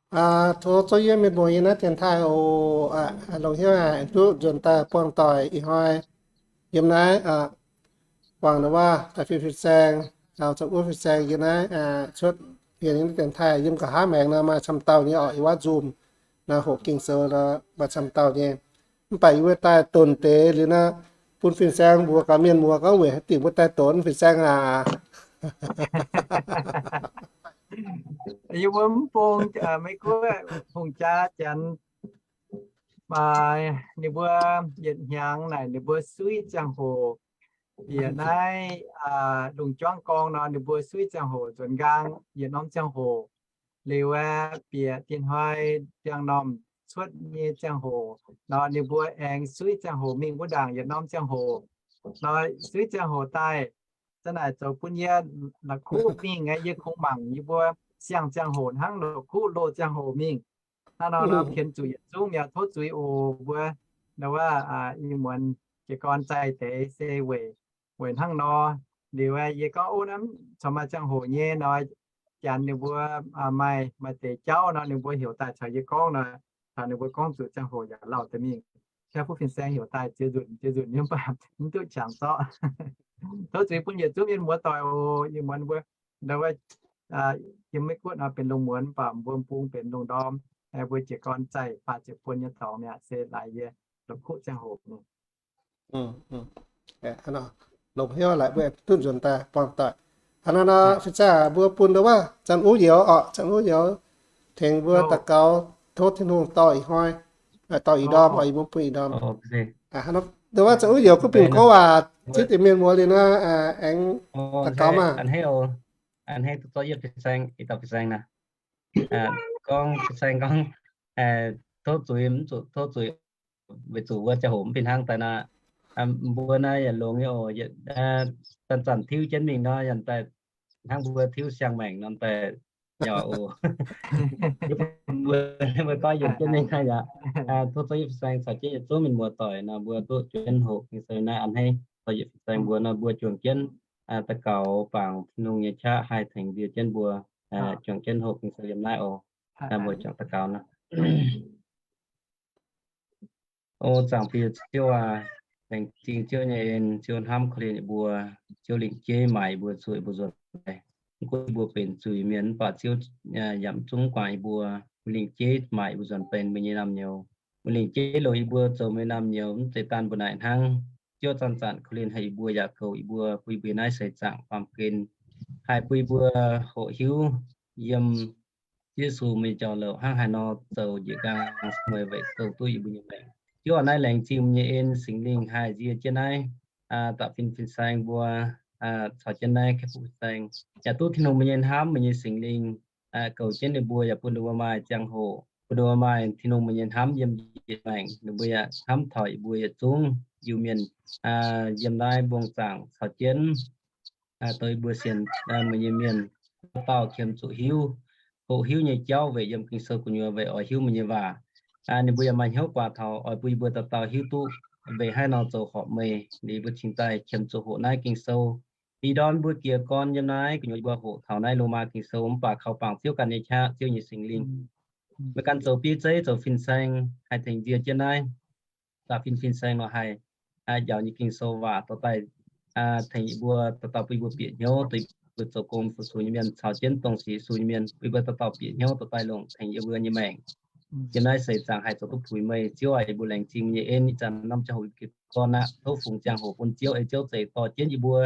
Tov zouv yie mienh muoz yiem naaiv dienx taaih oc. Longc hnyouv haic duqv nzuonx daaih buangh doic ih hnoi yiem naaiv, buangh ndau wuov daaih fin-saeng, caux wuov fin-saeng yiem naaiv cuotv mienh yiem naaiv dienx taaih yiem nqa'haav maengx nor maaih camv dauh nyei orqc, yiem wuov Zoom nor hoqc Ging-Sou nor maaih camv dauh nyei. Mv baac yie mbuo daaih donx deix liuz nor, bun fin-saeng mbuox gaax mienh muoz gorngv weic haaix diuc mbuo daaih donx fin-saeng aac. Yie mbuo mv bung, Meiv Guoqv hungh jaa Janx, ninh mbuo yietc hnyangx naaic ninh mbuo suiv ziangh hoc bieqc naaiv lungh juangv gorngv nor, ninh mbuo suiv ziangh hoc nzuonx nqaang yietc norm ziangh hoc. Liuz aeqv, bieqc dinh hnoi ndiangx-normh cuotv nyei ziangh hoc nor, ninh mbuo aengx suiv ziangh hoc mingh wuov ndaangc yietc norm ziangh hoc. Nor suiv ziangh hoc daaih, za'naaic zoux bun yie la'kuqv mingh aqv. Yie kungx mangc yie mbuo siang ziangh hoc hnangv la'kuqv loz ziangh hoc mingh. Hnangv nor nor pienx zuqc yietc zungv mi'aqv. Tov zuiz oc mbuo. Ndau wuov ih muonz jiez gorn zaih deix se weic, weic hnangv nor. Liuz yie gorngv, Ov, naaiv corc maaih ziangh hoc nyei nor, Janx ninh mbuo maaih, maaih deix jauv nor, ninh mbuo heuc daaih caux yie gorngv nor, caux ninh mbuo gorngv zuqc ziangh hoc yaac lauh deix mingh. Kaav fuqv fin-saeng heuc daaih ziex nzunc, ziex nzunc nyei mv baac mv duqv qangx zorqv. Tov zuiz bun yietc zungv mienh muoz doic oc. Ih muonz mbuo ndau wuov yiem Meiv Guoqv nor benx lungh muonz, mv baac mbuo bung benx lungh ndorm. Mbuo jiez gorn zaih faah ziepc buon nyei dorngx mi'aqv, se laaix yie la'kuqv ziangh hoc. Longc hnyouv laaix mbuo duqv nzuonx daaih buangh doic. Hnangv naaiv nor, fin-saeng mbuo bun ndau wuov Zanc Uv Youz orqc, Zanc Uv Youz tengx mbuo daux gaux tov Tin-Hungh dorh ih hnoi, dorh ih ndorm oc, yie mbuo bun ih ndorm. Ndau wuov Zanc Uv Youz kuv bingx gouv waac zipv deix mienh muoz liuz nor, aengx daux gaux maah. A'hneiv duqv zorqv yietv fin-saeng, ih dauh fin-saeng naaic. Gorngv fin-saeng gorngv tov zuiz, mv zuqc tov zuiz, weic zuqc wuov ziangh hoc mv fih hnangv daaih nor. Mbuo naaiv yaac longx nyei oc. Zanc-zanc tiuv jienv mingh nor, yaac daaih hnangv mbuo tiuv siang-maengc norm daaih yaac oc. Mbuo, mbuo goiv yienc jienv mingh naaiv yaac tov zorqv yietv fin-saeng caux jienv yietc zungv mienh muoz doic nor, mbuo duqv juangc jienv hoqc Ging-Sou naaiv. A'hneiv zorqv yietv fin-saeng mbuo nor, mbuo juangc jienv daux gaux bangc Tin-Hungh nyei qaqv haih tengx nzie jienv mbuo juangc jienv hoqc Ging-Sou yiem naaiv oc. Mbuo juangc daux gaux nor. O Zaangc Diex Ziouv aac, laengz zingh Ziouv nyei en, Ziouv hnamv korv-lienh yie mbuo. Ziouv lingc jeiv maaic yie mbuo, zuoqc yie mbuo nzuonx daaih. Mv gunv yie mbuo benx zuiz-mienh mv baac Ziouv yaac mv zungv guangc yie mbuo. Meih lingc jeiv maaic yie mbuo nzuonx benx meih nyei naamh nyouz. Meih lingc jeiv longc yie mbuo zoux meih naamh nyouz, mv zeiz daanh mbuo naaic hnangv. Ziouv zanc-zanc korv-lienh haic yie mbuo yaac goux yie mbuo, bun yie mbuo naaiv seix zaangc baamh gen haih bun yie mbuo hoqc hiuv yiem Yesu meih jauv-louc hnangv haaix nor zoux njiec nqaang se meih weic zoux duqv yie mbuo nyei maengc. Ziouv aac, naaiv laengz zingh meih nyei en, Singx Lingh haih nzie jienv naaiv da'fin fin-saeng mbuo caux jienv naaiv kaav fuqv fin-saeng, yaac duqv Tin-Hungh meih nyei hnamv, meih nyei Singx Lingh goux jienv ninh mbuo, yaac bun ninh mbuo maaih ziangh hoc, bun ninh mbuo maaih Tin-Hungh meih nyei hnamv yiem njiec maengc. Ninh mbuo yaac hnamv taux yie mbuo yietc zungv Iu-Mienh yiem naaiv mbong zaangc caux jienv doix mbuo sienx meih nyei mienh, dauh dauh qiemx zuqc hiuv, hoqc hiuv nyei jauv weic yiem Ging-Sou gu'nyuoz weic oix hiuv meih nyei waac. Ninh mbuo yaac maaih hnyouv guaax taux oix bun yie mbuo dauh dauh hiuv duqv weic haaix nor zoux horpc meih. Ninh mbuo cingx daaih qiemx zuqc hoqc naaiv Ging-Sou. Ih ndorm mbuo jiez gorn yiem naaiv gu'nyuoz yie mbuo hoqc taux naaiv Lomaa Ging-Sou mv baac kaux bangc Ziouv ganh nyei qaqv, Ziouv nyei Singx Lingh, meih ganh zoux bieiv zeiv, zoux fin-saeng, haih tengx nzie jienv naaiv da'fin fin-saeng nor haih njaaux nyei Ging-Sou waac dorh daaih tengx yie mbuo dauh dauh, bun yie mbuo bieqc hnyouv, dongh yie mbuo zoux gong fu-sux nyei mienh caux jienv dongh sic Yesu nyei mienh, bun yie mbuo dauh dauh bieqc hnyouv dorh daaih longc tengx yie mbuo nyei maengc. Yiem naaiv seix zaangc haih zoux duqv puix meih. Ziouv aac, yie mbuo laengz zingh meih nyei en. Ih zanc norm ziangh hoc yie mbuo jiez gorn aqv, tov fungx ziangh hoc bun Ziouv ei Ziouv zeix dorh jienv yie mbuo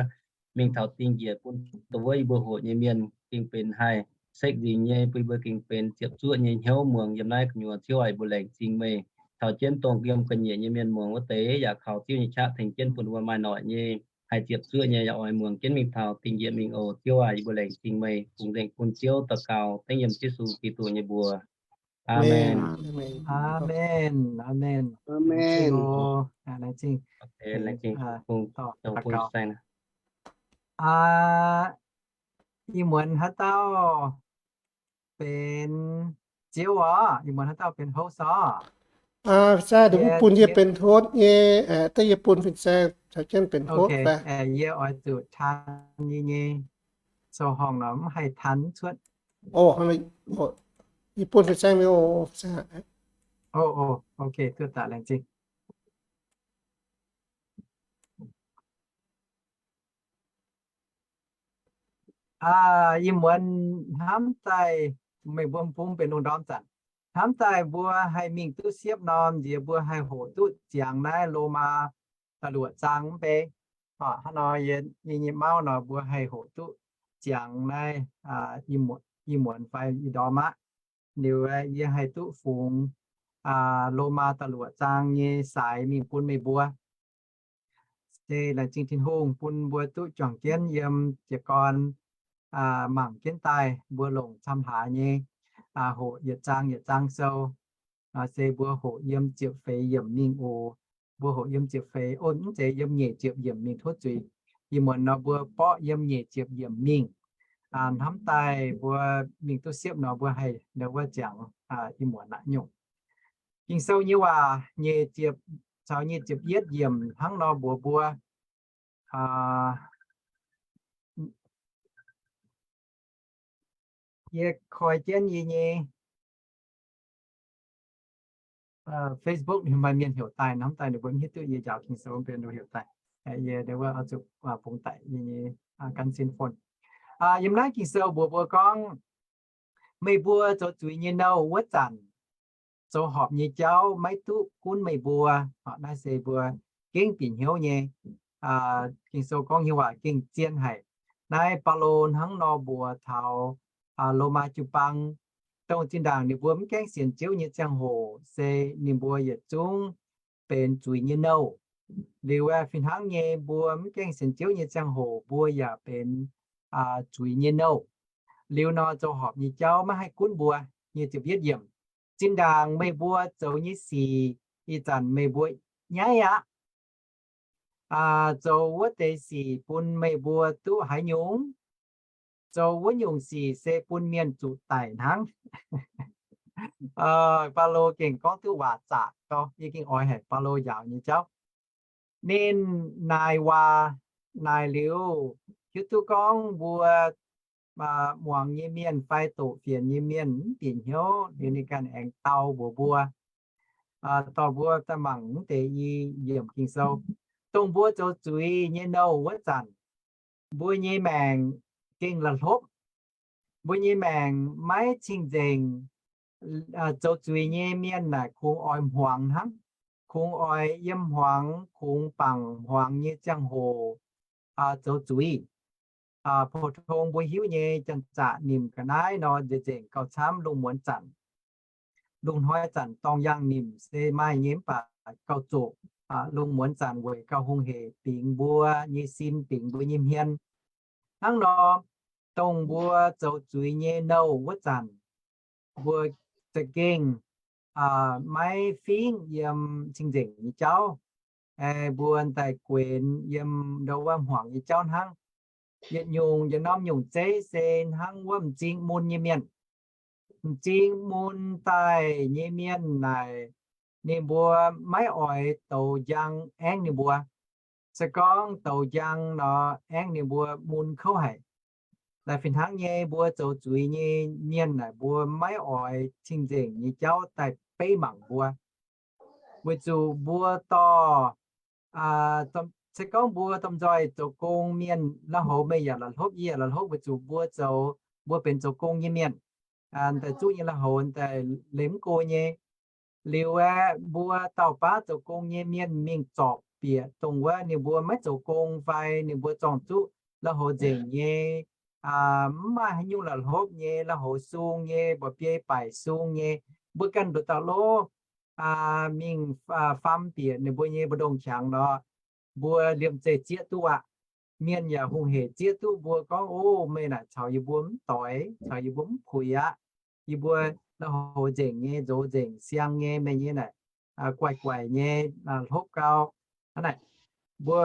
mingh taux dingh njiec, bun dongh wuov yie mbuo hoqc nyei mienh gengh benx haih sekv nzingc nyei, bun yie mbuo gengh benx ziepc zuoqv nyei hnyouv muangx yiem naaiv gu'nyuoz. Ziouv aac, yie mbuo laengz zingh meih. Taux jienv dongh yiem ga'nyiec nyei mienh muangx wuov deix yaac kaux Ziouv nyei qaqv tengx jienv bun ninh mbuo maaih noic nyei, haih ziepc zuoqv nyei yaac oix muangx jienv mingh taux dingh njiec mingh oc. Ziouv aac, yie mbuo laengz zingh meih. Kungx nzengc bun Ziouv daux gaux dengv yiem Yesu Giduc nyei mbuox. Aamen. Aamen. Aamen. Aamen. Ih muonz haaix dauh benx Ziouv oc? Ih muonz haaix dauh benx host oc? Aa, sai, mbuo bun yie benx host nyei, da'yie bun fin-saeng caux jienv benx host fai? Yie oix zuqc tan yie nyei sou-horngh nor mv haih tan cuotv. O, Yie bun fin-saeng mingh oc, fin-saeng. O, o, ok, tuov daaih laengz zingh. Aa, ih muonz hnamv daaih meih mbuo bun benx lungh ndorm zanc. Hnamv daaih mbuo haih mingh duqv siepv norm nziex, mbuo haih hoqc duqv ziangx naaiv Lomaa da'luoqc zaang mv bei. Hnangv nor yie nyei mauv nor mbuo haih hoqc duqv ziangx naaiv ih muonz fai ih ndorm aqv. Liuz yie haih duqv fungx Lomaa da'luoqc zaang nyei saaix mingh bun meih mbuo. Se laengz zingh Tin-Hungh bun mbuo duqv juangc jienv yiem jiez gorn mangc jienv daaih mbuo longc camv hlaax nyei hoqc yietc zaang yietc zaang sou. Se mbuo hoqc yiem ziepc feix yiemc mingh oc. Mbuo hoqc yiem ziepc feix, o, mv zeiz, yiem nyeic ziepc yiemc mingh tov zuiz. Ih muonz nor mbuo borqv yiem nyeic ziepc yiemc mingh. Hnamv daaih mbuo mingh duqv siepv nor mbuo haih ndau wuov ziangx ih muonz aqv nyungc. Ging-Sou nyei waac nyeic ziepc caux nyic ziepc yietv yiemc hnangv nor mbuox mbuo, yie koi jienv yie nyei Facebook maaih mienh heuc daaih, hnamv daaih ninh mbuo mv hiuv duqv yie njaaux Ging-Sou mv benx heuc daaih. Yie ndau wuov oix zuqc bungx daic yie nyei gan sin phone. Yiem naaiv Ging-Sou mbuox mbuo gorngv, meih mbuo zoux zuiz nyei nouh wuov zanc, zoux horpc nyei jauv maiv duqv gunv meih mbuo. Naaiv se mbuo gengh bieqc hnyouv nyei. Ging-Sou gorngv nyei waac gengh zien haic. Naaiv Baulo hnangv nor mbuox taux Lomaa jiu-baang, dongh zinh ndaangc ninh mbuo mv gaengh sienx Ziouv nyei ziangh hoc se ninh mbuo yietc zungv benx zuiz nyei nouh. Liuz aeqv, fih hnangv nyei mbuo mv gaengh sienx Ziouv nyei ziangh hoc mbuo yaac benx zuiz nyei nouh. Liuz nor zoux horpc nyei jauv maiv haih gunv mbuo. Nyic ziepc yietv yiemc, zinh ndaangc meih mbuo zoux nyei sic ih zanc meih mbuo nyaiv aqv. Zoux wuov deix sic bun meih mbuo duqv haaix nyungc? Zoux wuov nyungc sic se bun mienh zuqc daic hnangv. Baulo gengh gorngv duqv waac zaqc gau, yie gengh oix haic Baulo njaaux nyei jauv. Ninh naaic waac naaic liuz, hiuv duqv gorngv mbuo muangx nyei mienh fai doqc fienx nyei mienh mv bieqc hnyouv liuz ninh ganh aengx dau mbuox mbuo, dorh mbuo daaih mangc mv deix i yiemc Ging-Sou. Dongh mbuo zoux zuiz nyei nouh wuov zanc, mbuo nyei maengc gengh la'hlopv. Mbuo nyei maengc maiv cing-nzengc. Zoux zuiz nyei mienh naaic kungx oix hmuangx hnangv, kungx oix yiem hmuangx, kungx bangc hmuangx nyei ziangh hoc zoux zuiz. Pou-tong mbuo hiuv nyei, janx-zaqc nimc ga'naaiv nor nzengc gauh camv lungh muonz zanc. Lungh hnoi zanc dorngh yangh nimc se maaih nyei mv baac gauh zoqc lungh muonz zanc weic gauh hungh hec bingx mbuo nyei sin, bingx mbuo nyei hmien. Hnangv nor, dongh mbuo zoux zuiz nyei nouh wuov zanc, mbuo za'gengh maiv fingv yiem cing-nzengc nyei jauv. Mbuo daaih guenx yiem ndau wuov hmuangx nyei jauv hnangv. Yietc nyungc, yietc norm nyungc zeiv se hnangv wuov m'zing mun nyei mienh. M'zing mun daaih nyei mienh naaic, ninh mbuo maiv oix douz njang aengv ninh mbuo. Se gorngv douz njang nor, aengv ninh mbuo mun kouv haic. Naaic fih hnangv nyei, mbuo zoux zuiz nyei mienh naaic, mbuo maiv oix cing-nzengc nyei jauv daaih beiv mangc mbuo. Weic zuqc mbuo dorh, se gorngv mbuo domh nzoih zoux gong mienh, la'houx meih yaac la'hlopv, yie yaac la'hlopv, weic zuqc mbuo zoux, mbuo benx zoux gong nyei mienh, daaih zuqv nyei la'houx daaih leih mv go nyei. Liuz aeqv, mbuo dauh baav zoux gong nyei mienh mingh zorpc bieqc dongh wuov ninh mbuo maiv zoux gong fai ninh mbuo zorng-zuqv la'houx nzengc nyei, mv maaih haaix nyungc la'hlopv nyei, la'houx sung nyei, mba'biei baaic sung nyei, mbuo ganh nduqc dauh lov mingh faam bieqc ninh mbuo nyei mbu'ndongx qangx nor, mbuo liemh zeih zieqv duqv aqv. Mienh yaac hungh hec zieqv duqv mbuo gorngv, O, meih naaic caux yie mbuo mv doix, caux yie mbuo mv puix aqv. Yie mbuo la'houx nzengc nyei, nzox nzengc siang nyei, meih nyei naaic guaic guaic nyei, hlopv gau. Hnangv naaic, mbuo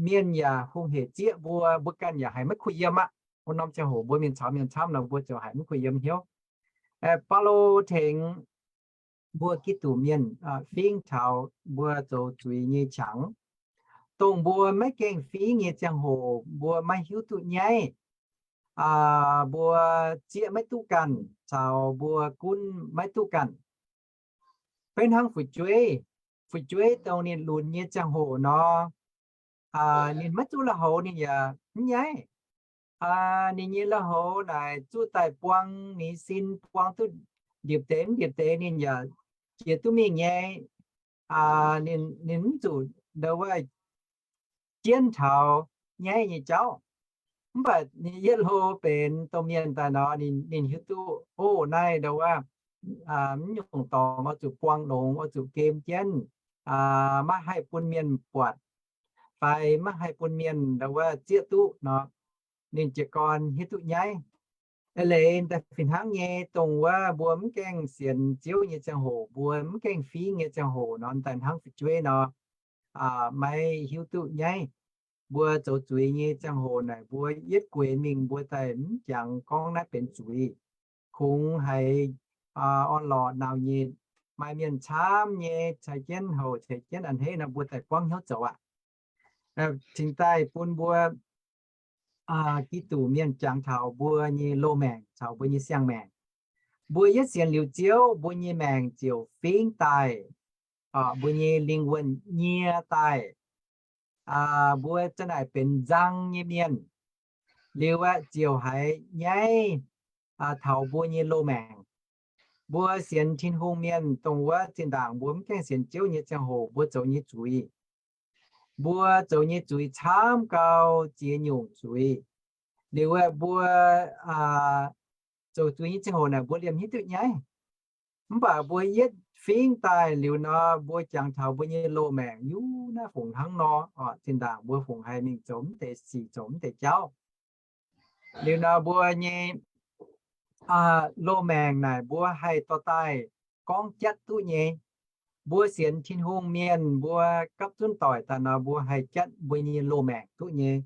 mienh yaac hungh hec zieqv mbuo, mbuo ganh yaac haiz maiv kuh yiem aqv. Wuov norm ziangh hoc mbuo mienh caux mienh camv nor, mbuo ziouc haiz maiv kuh yiem hnyouv. Baulo tengx mbuo Giduc mienh fingv taux mbuo zoux zuiz nyei qangx. Dongh mbuo maiv gaengh fingv nyei ziangh hoc, mbuo maiv hiuv duqv nyaiv. mbuo zieqv maiv duqv ganh caux mbuo gunv maiv duqv ganh. Beiv hnangv fu'jueiv, fu'jueiv dongh ninh lunx nyei ziangh hoc nor, ninh maiv zuqc lui-houx ninh yaac mv nyaiv. Ninh nyei lui-houx naaic zuqc daaih buang ninh sin, buang duqv ndie-ndiev ndie-ndiev ninh yaac jiex duqv mingh nyei. Ninh, ninh mv zuqc ndo wuov jienv taux nyaiv nyei jauv. Mv baac ninh yietv hlo benx domh mienh daaih nor, ninh hiuv duqv, o, naaiv ndo wuov, mv nyungc dorngx oix zuqc buang longx, oix zuqc gem jienv, maiv haih bun mienh buatc, fai maiv haih bun mienh ndo wuov zieqv duqv nor, ninh jiez gorn hiuv duqv nyaiv. Eix leiz daaih fih hnangv nyei, dongh wuov mbuo mv gaengh sienx Ziouv nyei ziangh hoc, mbuo mv gaengh fingx nyei ziangh hoc nor, daaih hnangv fu'jueiv nor, maiv hiuv duqv nyaiv. Mbuo zoux zuiz nyei ziangh hoc naaic, mbuo yietv gueix mingh mbuo daaih mv jangx gorngv naaiv benx zuiz. Kungx haiz orn-lorqc nauc nyitc, maaih mienh camv nyei caux jienv houc caux jienv a'hneiv nor, mbuo daaih buangv hnyouv zoux aqv. Cingx daaih bun mbuo Giduc mienh jangx taux mbuo nyei loz-maengc caux mbuo nyei siang-maengc. Mbuo yietv sienx liuz Ziouv, mbuo nyei maengc ziouc fingx daaih, mbuo nyei lingh wuonh nyie daaih. Mbuo za'naaic benx nzang nyei mienh liuz aeqv, ziouc haiz nyaiv taux mbuo nyei loz-maengc. Mbuo sienx Tin-Hungh mienh, dongh wuov zinh ndaangc mbuo mv gaengh sienx Ziouv nyei ziangh hoc mbuo zoux nyei zuiz, mbuo zoux nyei zuiz camv gau, ziex nyungc zuiz. Liuz aeqv, mbuo zoux zuiz nyei ziangh hoc naaic mbuo liemh hiuv duqv nyaiv. Mv baac mbuo yietv fingx daaih liuz nor, mbuo jangx taux mbuo nyei loz-maengc yungh naaiv fungc hnangv nor, zinh ndaangc mbuo fungc haih mingh zoux mv deix sic, zoux mv deix jauv. Liuz nor mbuo nyei loz-maengc naaic mbuo haih dorh daaih gorngv jatv duqv nyei. Mbuo sienx Tin-Hungh mienh mbuo gapv zunv doic daaih nor, mbuo haih jatv mbuo nyei loz-maengc duqv nyei.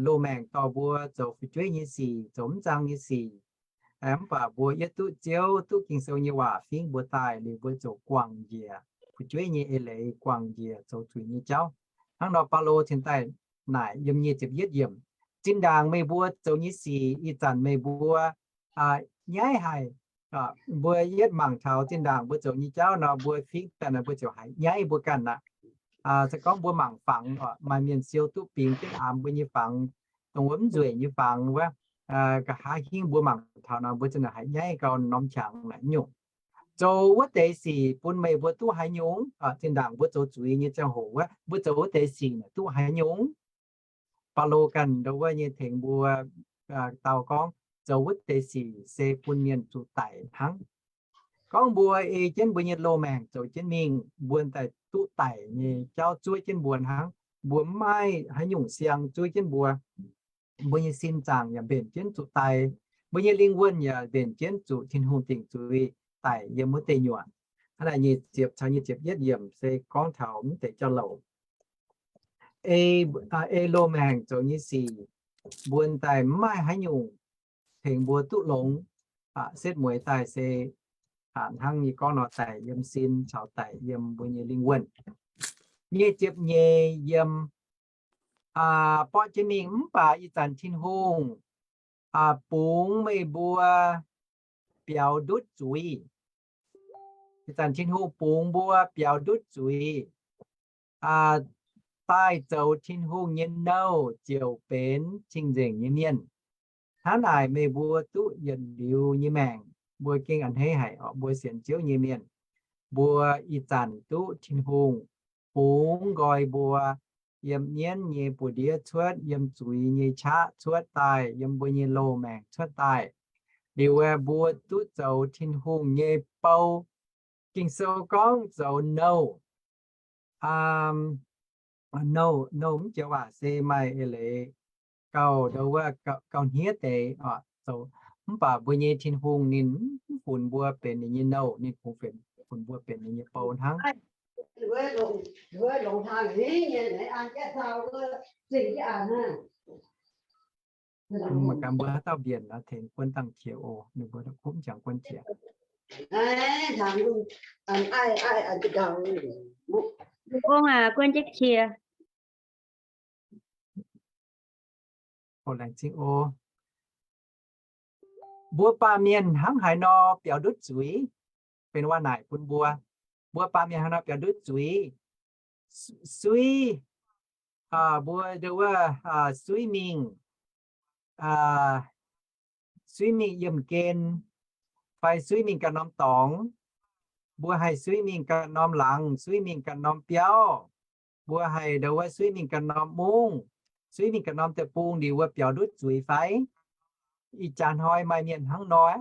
Loz-maengc dorh mbuo zoux fu'jueiv nyei sic, zoux mv zaang nyei sic. Mv baac mbuo yietv duqv Ziouv, duqv Ging-Sou nyei waac fingx mbuo daaih liuz, mbuo ziouc guangc njiec fu'jueiv nyei eix leiz, guangc njiec zoux zuiz nyei jauv. Hnangv nor Baulo cingx daaih naaic yiem nyic ziepc yietv yiemc, zinh ndaangc meih mbuo zoux nyei sic, ih zanc meih mbuo nyaiv haic. Mbuo yietv mangc taux zinh ndaangc mbuo zoux nyei jauv nor, mbuo fingx daaih nor, mbuo ziouc haiz nyaiv mbuo ganh aqv. Se gorngv mbuo mangc fangx, maaih mienh siou duqv bingx jienv aamx mbuo nyei fangx, dongh wuov mv nzueic nyei fangx wuov, nqa'haav hingv mbuo mangc taux nor, mbuo ziouc haiz nyaiv gau norm qangx naaic nyungc. Zoux wuov deix sic bun meih mbuo duqv haaix nyungc? Zinh ndaangc mbuo zoux zuiz nyei ziangh hoc wuov, mbuo zoux wuov deix sic naaic duqv haaix nyungc? Baulo ganh ndo wuov nyei tengx mbuo dau gorngv, zoux wuov deix sic se bun mienh zuqc daic hnangv. Gorngv mbuo ei jienv mbuo nyei loz-maengc zoux jienv mingh, mbuo daaih duqv daic nyei jauv zuov jienv mbuo hnangv. Mbuo mv maaih haaix nyungc siang zuov jienv mbuo. Mbuo nyei sin zaangc yaac mbenc jienv zuqc daic. Mbuo nyei lingh wuonh yaac mbenc jienv zuqc Tin-Hungh dingc zuiz daic yiem wuov deic nyuoqc. Hnangv naaic nyic ziepc caux nyic ziepc yietv yiemc se gorngv taux mv deix jauv-louc. Ei, ei loz-maengc zoux nyei sic, mbuo daaih mv maaih haaix nyungc tengx mbuo duqv longx. Setv mueiz daaih se hnangv yie gorngv nor, daic yiem sin caux daic yiem mbuo nyei lingh wuonh. Nyic ziepc nyeic yiem, borqv jienv mingh mv baac ih zanc Tin-Hungh bungx meih mbuo biaux ndutv zuiz. Ih zanc Tin-Hungh bungx mbuo biaux ndutv zuiz, daaih zoux Tin-Hungh nyei nouh ziouc benx cing-nzengc nyei mienh. Hnangv naaic meih mbuo duqv yietc liuz nyei maengc, mbuo gengh a'hneiv haic oc. Mbuo sienx Ziouv nyei mienh, mbuo ih zanc duqv Tin-Hungh bungx nqoi mbuo yiem mienv nyei buoz-ndiev cuotv, yiem zuiz nyei qaqv cuotv daaih, yiem mbuo nyei loz-maengc cuotv daaih. Liuz aeqv, mbuo duqv zoux Tin-Hungh nyei bou. Ging-Sou gorngv zoux nouh. Nouh, nouh mv joux waac se maaih eix leiz gauh ndo wuov, gauh hniev deix oc. Mv baac mbuo nyei Tin-Hungh ninh mv funx mbuo benx ninh nyei nouh, ninh kungx funx mbuo benx ninh nyei bou hnangv. Mangc gaax mbuo haaix dauh mbienc nor tengx guon dangh qiex oc, ninh mbuo kuv mv jangx guon qiex. Ong aac, guon jienv qiex. Oc, laengz zingh oc. Mbuo baamh mienh hnangv haaix nor biaux ndutv zuiz? Benx waac naaic bun mbuo. Mbuo baamh mienh hnangv haaix nor biaux ndutv zuiz? Suiv, mbuo nduov wuov, suiv mingh, suiv mingh yiemh gen, fai suiv mingh ganh norm dorngx. Mbuo haih suiv mingh ganh norm laangz, suiv mingh ganh norm biauv. Mbuo haih nduov wuov suiv mingh ganh norm mungv, suiv mingh ganh norm deic-bung, liuz mbuo biaux ndutv zuiz fai? Ih jaax hnoi maaih mienh hnangv nor,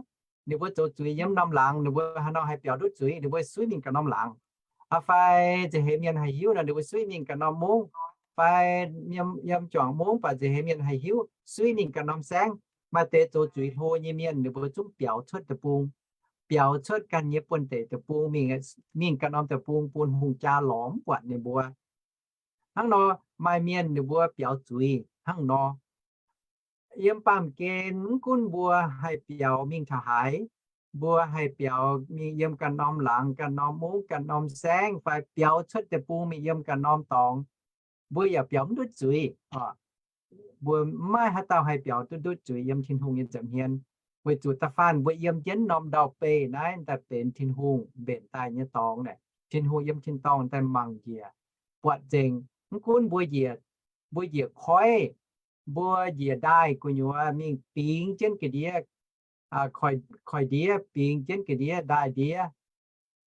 ninh mbuo zoux zuiz yiem norm laangz, ninh mbuo haaix nor haih biaux ndutv zuiz, ninh mbuo suiv mingh ganh norm laangz. Fai nza'heix mienh haih hiuv nor, ninh mbuo suiv mingh ganh norm mungv, fai yiem juangc mungv, baac nza'heix mienh haih hiuv suiv mingh ganh norm saengv. Maaih deix zoux zuiz hlo nyei mienh, ninh mbuo zungv biaux cuotv deic-bung, biaux cuotv ganh nyei buonv-deic deic-bung, mingh ganh norm deic-bung bun hungh jaa lorz mv buatc ninh mbuo. Hnangv nor, maaih mienh ninh mbuo biaux zuiz hnangv nor. Yiem baamh gen mv gunv mbuo haih biaux mingh taux haaix, mbuo haih biaux mingh yiem ganh norm laangz, ganh norm mungv, ganh norm saengv, fai biaux cuotv deic-bung mingh yiem ganh norm dorngx, mbuo yaac biaux mv ndutv zuiz. Mbuo maiv maaih haaix dauh haih biaux duqv ndutv zuiz yiem Tin-Hungh nyei nza'hmien, weic zuqc da'faanh mbuo yiem jienv norm ndau-beih naaiv daaih benx Tin-Hungh mbenc daaih nyei dorngx naaic. Tin-Hungh yiem tin-dorngh daaih mangc njiec, buatc nzengc. Mv gunv mbuo njiec, mbuo njiec koiv, mbuo njiec ndaaih gu'nyuoz mingh bingx jienv ga'ndiev, koiv-ndiev bingx jienv ga'ndiev ndaaih ndiev,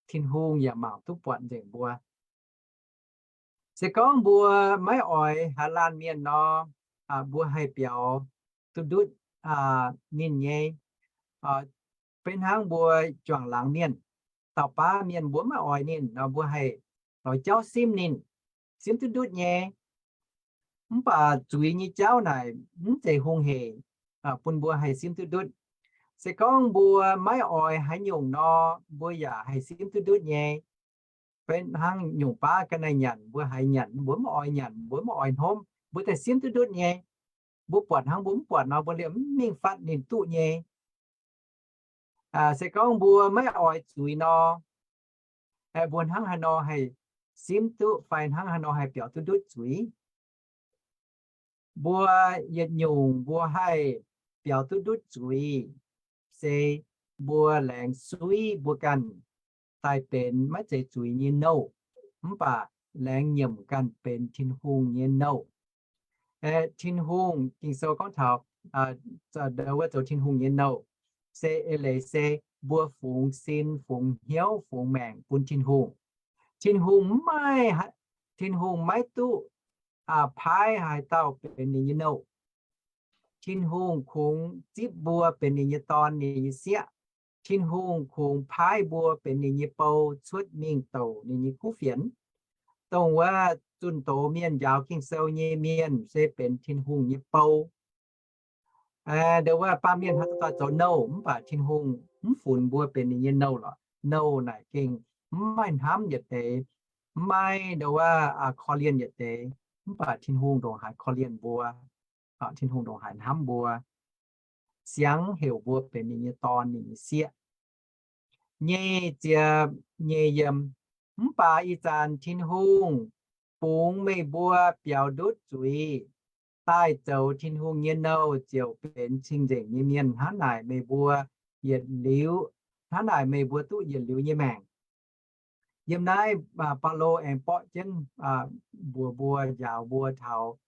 Tin-Hungh yaac mangc duqv buatc nzengc mbuo. Se gorngv mbuo maiv oix haaix laanh mienh nor, mbuo haih biaux duqv ndutv ninh nyei. Beiv hnangv mbuo juangc laangz mienh, dauh baav mienh mbuo maiv oix ninh nor, mbuo haih lorz jauv simv ninh, simv duqv ndutv nyei. Mv baac zuiz nyei jauv naaic mv zeiz hungh heic bun mbuo haih simv duqv ndutv. Se gorngv mbuo maiv oix haaix nyungc nor, mbuo yaac haih simv duqv ndutv nyei. Beiv hnangv nyungc baav ga'naaiv nyanc, mbuo haiz nyanc mbuo mv oix nyanc, mbuo mv oix hnomv, mbuo daaih simv duqv ndutv nyei. Mbuo buatc hnangv mbuo mv buatc nor, mbuo liemh mv mingh fatv ninh duqv nyei. Se gorngv mbuo maiv oix zuiz nor, mbuo hnangv haaix nor haih simv duqv fai hnangv haaix nor haih biaux duqv ndutv zuiz? Mbuo yietc nyungc mbuo haih biaux duqv ndutv zuiz, se mbuo laengz suiv mbuo ganh daaih benx maiv zeiz zuiz nyei nouh, mv baac laengz nyiemc ganh benx Tin-Hungh nyei nouh. Tin-Hungh, Ging-Sou gorngv taux wuov zoux Tin-Hungh nyei nouh, se eix leiz se mbuo fungx sin, fungx hnyouv, fungx maengc bun Tin-Hungh. Tin-Hungh maiv, Tin-Hungh maiv duqv paaiv haaix dauh benx ninh nyei nouh. Tin-Hungh kungx zipv mbuo benx ninh nyei dorn, ninh nyei sieqv. Tin-Hungh kungx paaiv mbuo benx ninh nyei bou cuotv mingh douc ninh nyei kuv fienx. Dongh wuov zunh doz mienh njaaux Ging-Sou nyei mienh se benx Tin-Hungh nyei bou. Nduov wuov baamh mienh haaix dauh zoux nouh mv baac Tin-Hungh mv funx mbuo benx ninh nyei nouh lorqc. Nouh naaic gengh mv maaih hnamv yietc deix, mv maaih nduov wuov korv-lienh yietc deix, mv baac Tin-Hungh ndongc haaix korv-lienh mbuo, Tin-Hungh ndongc haaix hnamv mbuo, siangx heuc mbuo benx ninh nyei dorn, ninh nyei sieqv. Nyei ziepc nyeic yiem, mv baac ih zanc Tin-Hungh bungx meih mbuo biaux ndutv zuiz, daaih zoux Tin-Hungh nyei nouh ziouc benx cing-nzengc nyei mienh. Hnangv naaic meih mbuo yietc liuz, hnangv naaic meih mbuo duqv yietc liuz nyei maengc. Yiem naaiv Baulo aengx borqv jienv mbuox mbuo, njaaux mbuo taux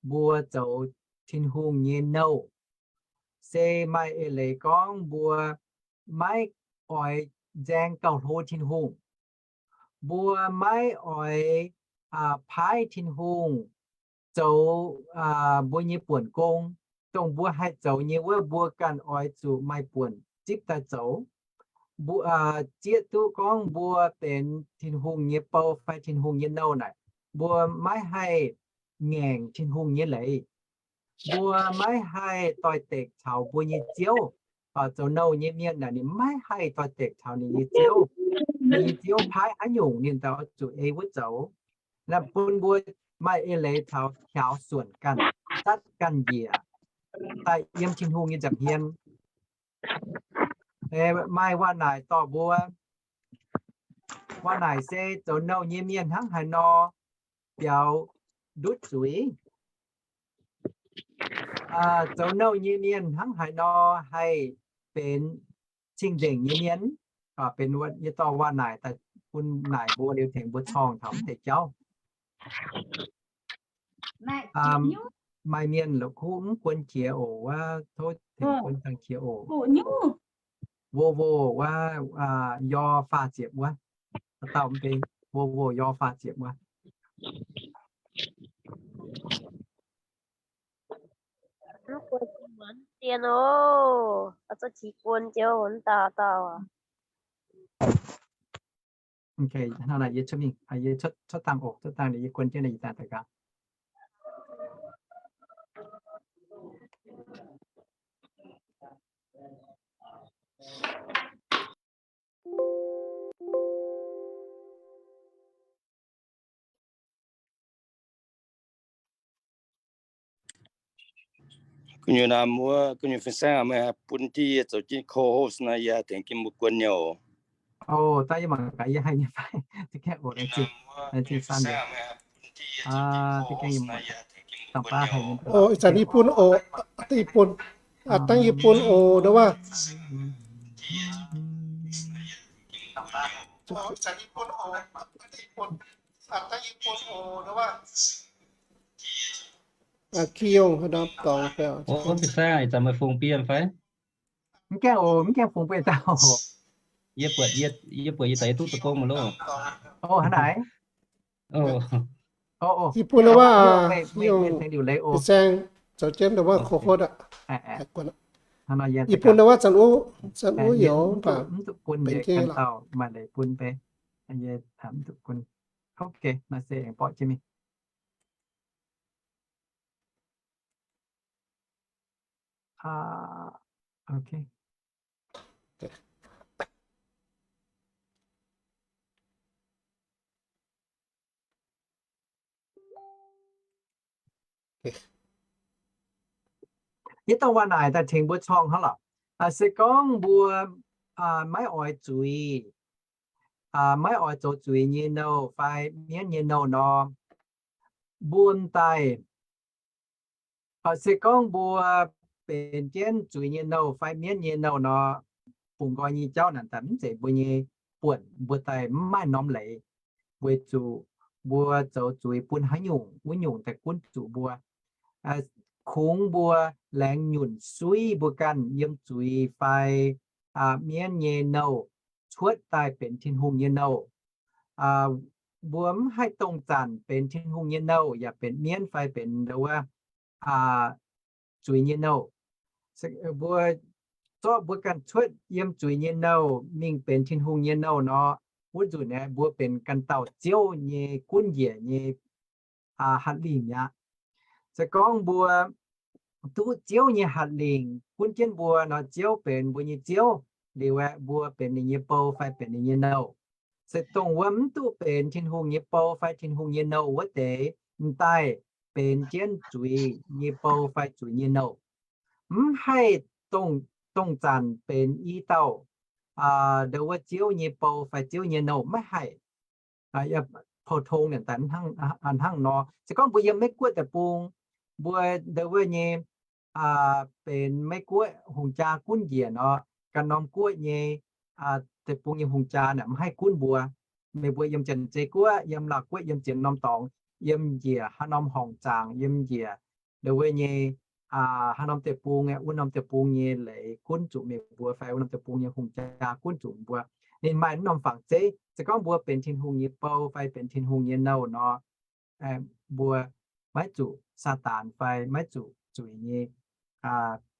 mbuo zoux Tin-Hungh nyei nouh, se maaih eix leiz gorngv mbuo maiv oix nzaeng gauh hlo Tin-Hungh. Mbuo maiv oix paaiv Tin-Hungh zoux mbuo nyei buonc gong. Dongh mbuo haih zoux nyei wuov, mbuo ganh oix zuqc maaih buonc zipv daaih zoux. Mbuo zieqv duqv gorngv mbuo benx Tin-Hungh nyei bou fai Tin-Hungh nyei nouh naaic, mbuo maiv haih ngaengc Tin-Hungh nyei leiz. Mbuo maiv haih doix-dekc caux mbuo nyei Ziouv, zoux nouh nyei mienh naaic ninh maiv haih doix-dekc caux ninh nyei Ziouv. Ninh nyei Ziouv paaiv haaix nyungc ninh daaih oix zuqc ei wuov zoux. Naaiv bun mbuo maaih eix leiz taux hiaaux suonc ganh, zatv ganh njiec daaih yiem Tin-Hungh nyei nza'hmien. Maaih waac naaic dorh mbuo, waac naaic se zoux nouh nyei mienh hnangv haaix nor biaux ndutv zuiz. Zoux nouh nyei mienh hnangv haaix nor haih benx cing-nzengc nyei mienh, benx yie dorh waac naaic daaih bun naaic mbuo liuz tengx mbuo corng taux mv deix jauv. Maaih mienh la'kuqv mv guon qiex oc wuov, tov tengx guon dangh qiex oc. Wo wo wuov, yo faah ziepc wuov. Dauh mv bei, wo wo yo faah ziepc wuov. Dien oc, oix zuqc qiex guon jienv wuov dauh dauh. Yie cuotv dangh oc, cuotv dangh yie guon jienv naaiv yie daaih daux gaux. Gu'nyuoz naaic wuov, gu'nyuoz fin-saeng meih bun jienv yie zoux jienv co-host nor, yie haih tengx jienv mbuo guon nyei oc. Daaih yie mangc gaax yie haih nyei fai. Za'gengh oc, laengz zingh, laengz zingh Samuel. Za'gengh yie mangc gaax, dangh baav haih nyei. Ih zanc yie bun oc, dangh yie bun oc, ndau wuov. Aa, Ki Yong, haaix norm dorngx fai? Fin-saeng, ih zanc meih fungx bienh fai? Mv gaengh oc, mv gaengh fungx bienh dauh. Yie buatc, yie buatc yie daaih yie duqv deic-bung mv loh. Hnangv naaic. Yie bun wuov, fin-saeng zoux jienv ndau wuov co-host aqv. Yie bun ndau wuov zanc wuov, zanc wuov youz mv baac benx jienv lorqc. Ok, nor se aengx borqv jienv mingh. Yie dongh waac naaic daaih tengx mbuo corng hnangv lorqc. Se gorngv mbuo maiv oix zuiz, maiv oix zoux zuiz nyei nouh fai mienv nyei nouh nor, mbuo m'daaih, se gorngv mbuo benx jienv zuiz nyei nouh fai mienv nyei nouh nor, bungx nqoi nyei jauv naaic daaih mv zeiz mbuo nyei buonc, mbuo daaih mv maaih norm leiz, weic zuqc mbuo zoux zuiz bun haaix nyungc wuov nyungc daaih gunv zuqc mbuo. Kungx mbuo laengz nyunc suiv mbuo ganh yiem zuiz fai mienv nyei nouh cuotv daaih benx Tin-Hungh nyei nouh. Mbuo mv haih dongh zanc benx Tin-Hungh nyei nouh yaac benx mienv fai benx ndau wuov zuiz nyei nouh. Mbuo zorqv mbuo ganh cuotv yiem zuiz nyei nouh mingh benx Tin-Hungh nyei nouh nor, wuov nzunc aeqv, mbuo benx ganh dauh Ziouv nyei gunv njiec nyei hatc lingh mi'aqv. Se gorngv mbuo duqv Ziouv nyei hatc lingh gunv jienv mbuo nor, Ziouv benx mbuo nyei Ziouv liuz aeqv, mbuo benx ninh nyei bou fai benx ninh nyei nouh. Se dongh wuov mv duqv benx Tin-Hungh nyei bou fai Tin-Hungh nyei nouh wuov deix, m'daaih benx jienv zuiz nyei bou fai zuiz nyei nouh. Mv haih dongh, dongh zanc benx i dauh ndau wuov Ziouv nyei bou fai Ziouv nyei nouh, maiv haih. Pou-tong naaic daaih hnangv nor. Se gorngv mbuo yiem Meiv-Guoqv deic-bung, mbuo ndau wuov nyei benx Meiv-Guoqv hungh jaa gunv njiec nor, ganh norm guoqv nyei deic-bung nyei hungh jaa naaic mv haih gunv mbuo. Meih mbuo yiem Janx-Zei Guoqv, yiem Laauv Guoqv, yiem ziex norm dorngx, yiem njiec haaix norm horngc zaangc, yiem njiec ndau wuov nyei haaix norm deic-bung, wuov norm deic-bung nyei leiz gunv zuqc meih mbuo fai wuov norm deic-bung nyei hungh jaa gunv zuqc mbuo. Ninh maaih wuov norm fangx zeiv. Se gorngv mbuo benx Tin-Hungh nyei bou fai benx Tin-Hungh nyei nouh nor, mbuo maiv zuqc Saadaan fai maiv zuqc zuiz nyei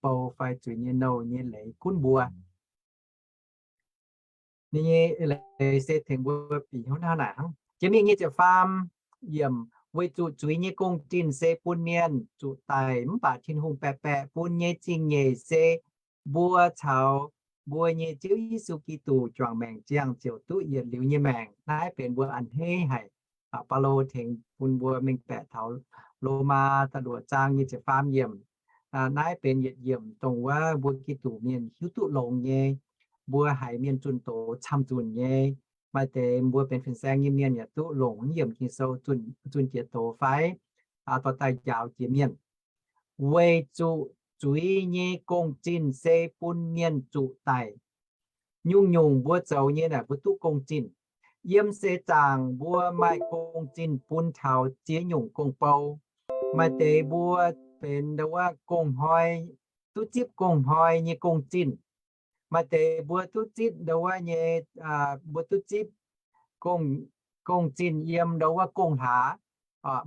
bou fai zuiz nyei nouh nyei leiz gunv mbuo. Ninh nyei leiz se tengx mbuo bieqc hnyouv hnangv naaic hnangv. Jiex mingh nyic ziepc faam yiemc, weic zuqc zuiz nyei gong-zinh se bun mienh zuqc daic, mv baac Tin-Hungh baeqc baeqc bun nyei zingh nyeic se mbuo caux mbuo nyei Ziouv Yesu Giduc juangc maengc ziangh ziouc duqv yietc liuz nyei maengc. Naaiv benx mbuo a'hneiv haic. Baulo tengx bun mbuo mengh baeqc taux Lomaa da'luoqc zaang nyic ziepc faam yiemc. Naaiv benx yietc yiemc dongh wuov mbuo Giduc mienh hiuv duqv longx nyei. Mbuo haiz mienh zunh doz camv-zunc nyei. Maaih deix mbuo benx fin-saeng nyei mienh yaac duqv longc naaiv yiemc Ging-Sou zunh jiex doz fai dorh daaih njaaux jiex mienh. Weic zuqc zuiz nyei gong-zinh se bun mienh zuqc daic. Nyungc-nyungc mbuo zoux nyei naaic mbuo duqv gong-zinh. Yiem seix zaangc mbuo maaih gong-zinh bun taux ziex nyungc gong-bou. Maaih deix mbuo benx ndo wuov gong-hnoi, duqv zipv gong-hnoi nyei gong-zinh. Maaih deix mbuo duqv zipv ndo wuov nyei, mbuo duqv zipv gong-zinh yiem ndo wuov gong-hlaax.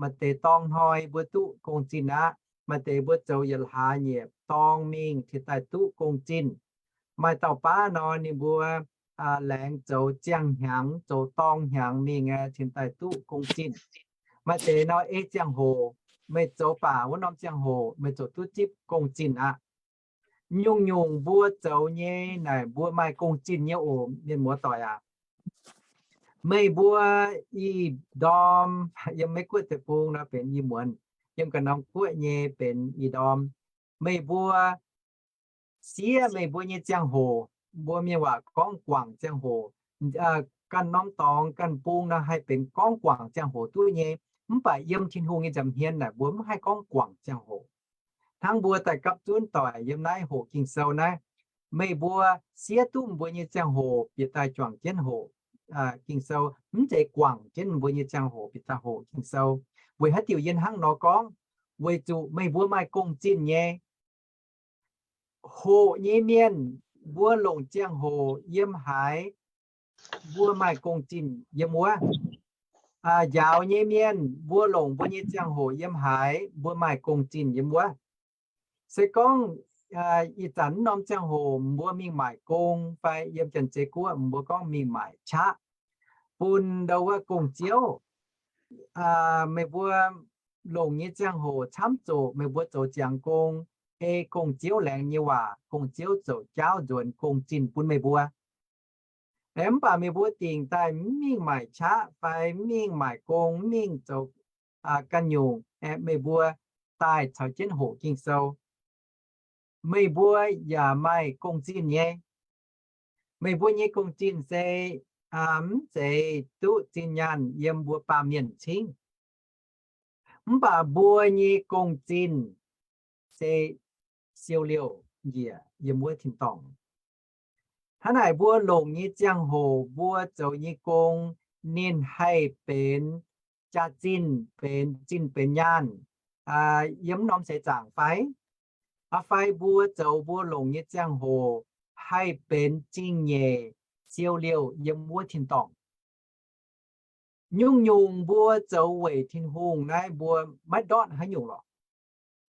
Maaih deix dorng hnoi mbuo duqv gong-zinh aqv. Maaih deix mbuo zoux yietc hlaax nyei dorng mingh cingx daaih duqv gong-zinh. Maaih dauh baav nor ninh mbuo laengz zoux ziangh hnyangx, zoux dorng hnyangx mingh cingx daaih duqv gong-zinh. Maaih deix nor ei ziangh hoc, meih zoux baac wuov norm ziangh hoc meih ziouc duqv zipv gong-zinh aqv. Nyungc-nyungc mbuo zoux nyei naaic mbuo maaih gong-zinh nyei oc, mienh muoz-doic aac. Meih mbuo ih ndorm, yiem Meiv Guoqv deic-bung nor benx ih muonz, yiem ganh norm guoqv nyei benx ih ndorm. Meih mbuo siev meih mbuo nyei ziangh hoc, mbuo mienh waac gorngv guangc ziangh hoc. Ganh norm dorngx ganh bung nor haih benx gorngv guangc ziangh hoc duqv nyei. Mv baac yiem Tin-Hungh nyei nza'hmien naaic mbuo mv haih gorngv guangc ziangh hoc. Hnangv mbuo daaih gapv zunv doic yiem naaiv hoqc Ging-Sou naaiv, meih mbuo siev duqv mbuo nyei ziangh hoc bieqc daaih juangc jienv hoqc Ging-Sou, mv zeiz guangc jienv mbuo nyei ziangh hoc bieqc daaih hoqc Ging-Sou. Weic haaix diuc yie hnangv nor gorngv? Weic zuqc meih mbuo maaih gong-zinh nyei. Hoqc nyei mienh mbuo longc ziangh hoc yiem haaix, mbuo maaih gong-zinh yiem wuov. Njaaux nyei mienh mbuo longc mbuo nyei ziangh hoc yiem haaix, mbuo maaih gong-zinh yiem wuov. Se gorngv ih zanc wuov norm ziangh hoc mbuo mingh maaic gong fai yiem Janx-Zei Guoqv mbuo gorngv mingh maaic qaqv bun ndo wuov gong-ziouv, meih mbuo longc nyei ziangh hoc camv zoqc meih mbuo zoux ziangx gong, ei gong-ziouv laengz nyei waac, gong-ziouv zoux jaauv nzuonx gong-zinh bun meih mbuo. Mv baac meih mbuo dingc daaih mv mingh maaic qaqv fai mv mingh maaic gong, mv mingh zoux ganh nyungc, aeqv, meih mbuo daaih caux jienv hoqc Ging-Sou, meih mbuo yaac maaih gong-zinh nyei. Meih mbuo nyei gong-zinh se mv zeiz duqv zinh nyaanh yiem mbuo baamh mienh cingv. Mv baac mbuo nyei gong-zinh se siou liouh njiec yiem wuov tin-dorngh. Hnangv naaic mbuo longc nyei ziangh hoc mbuo zoux nyei gong, ninh haih benx jaax-zinh, benx zinh benx nyaanh yiem norm seix zaangc fai? Fai mbuo zoux mbuo longc nyei ziangh hoc haih benx zingh nyeic siou liouh yiem wuov tin-dorngh? Nyungc-nyungc mbuo zoux weic Tin-Hungh naaiv mbuo maiv ndortv haaix nyungc lorqc.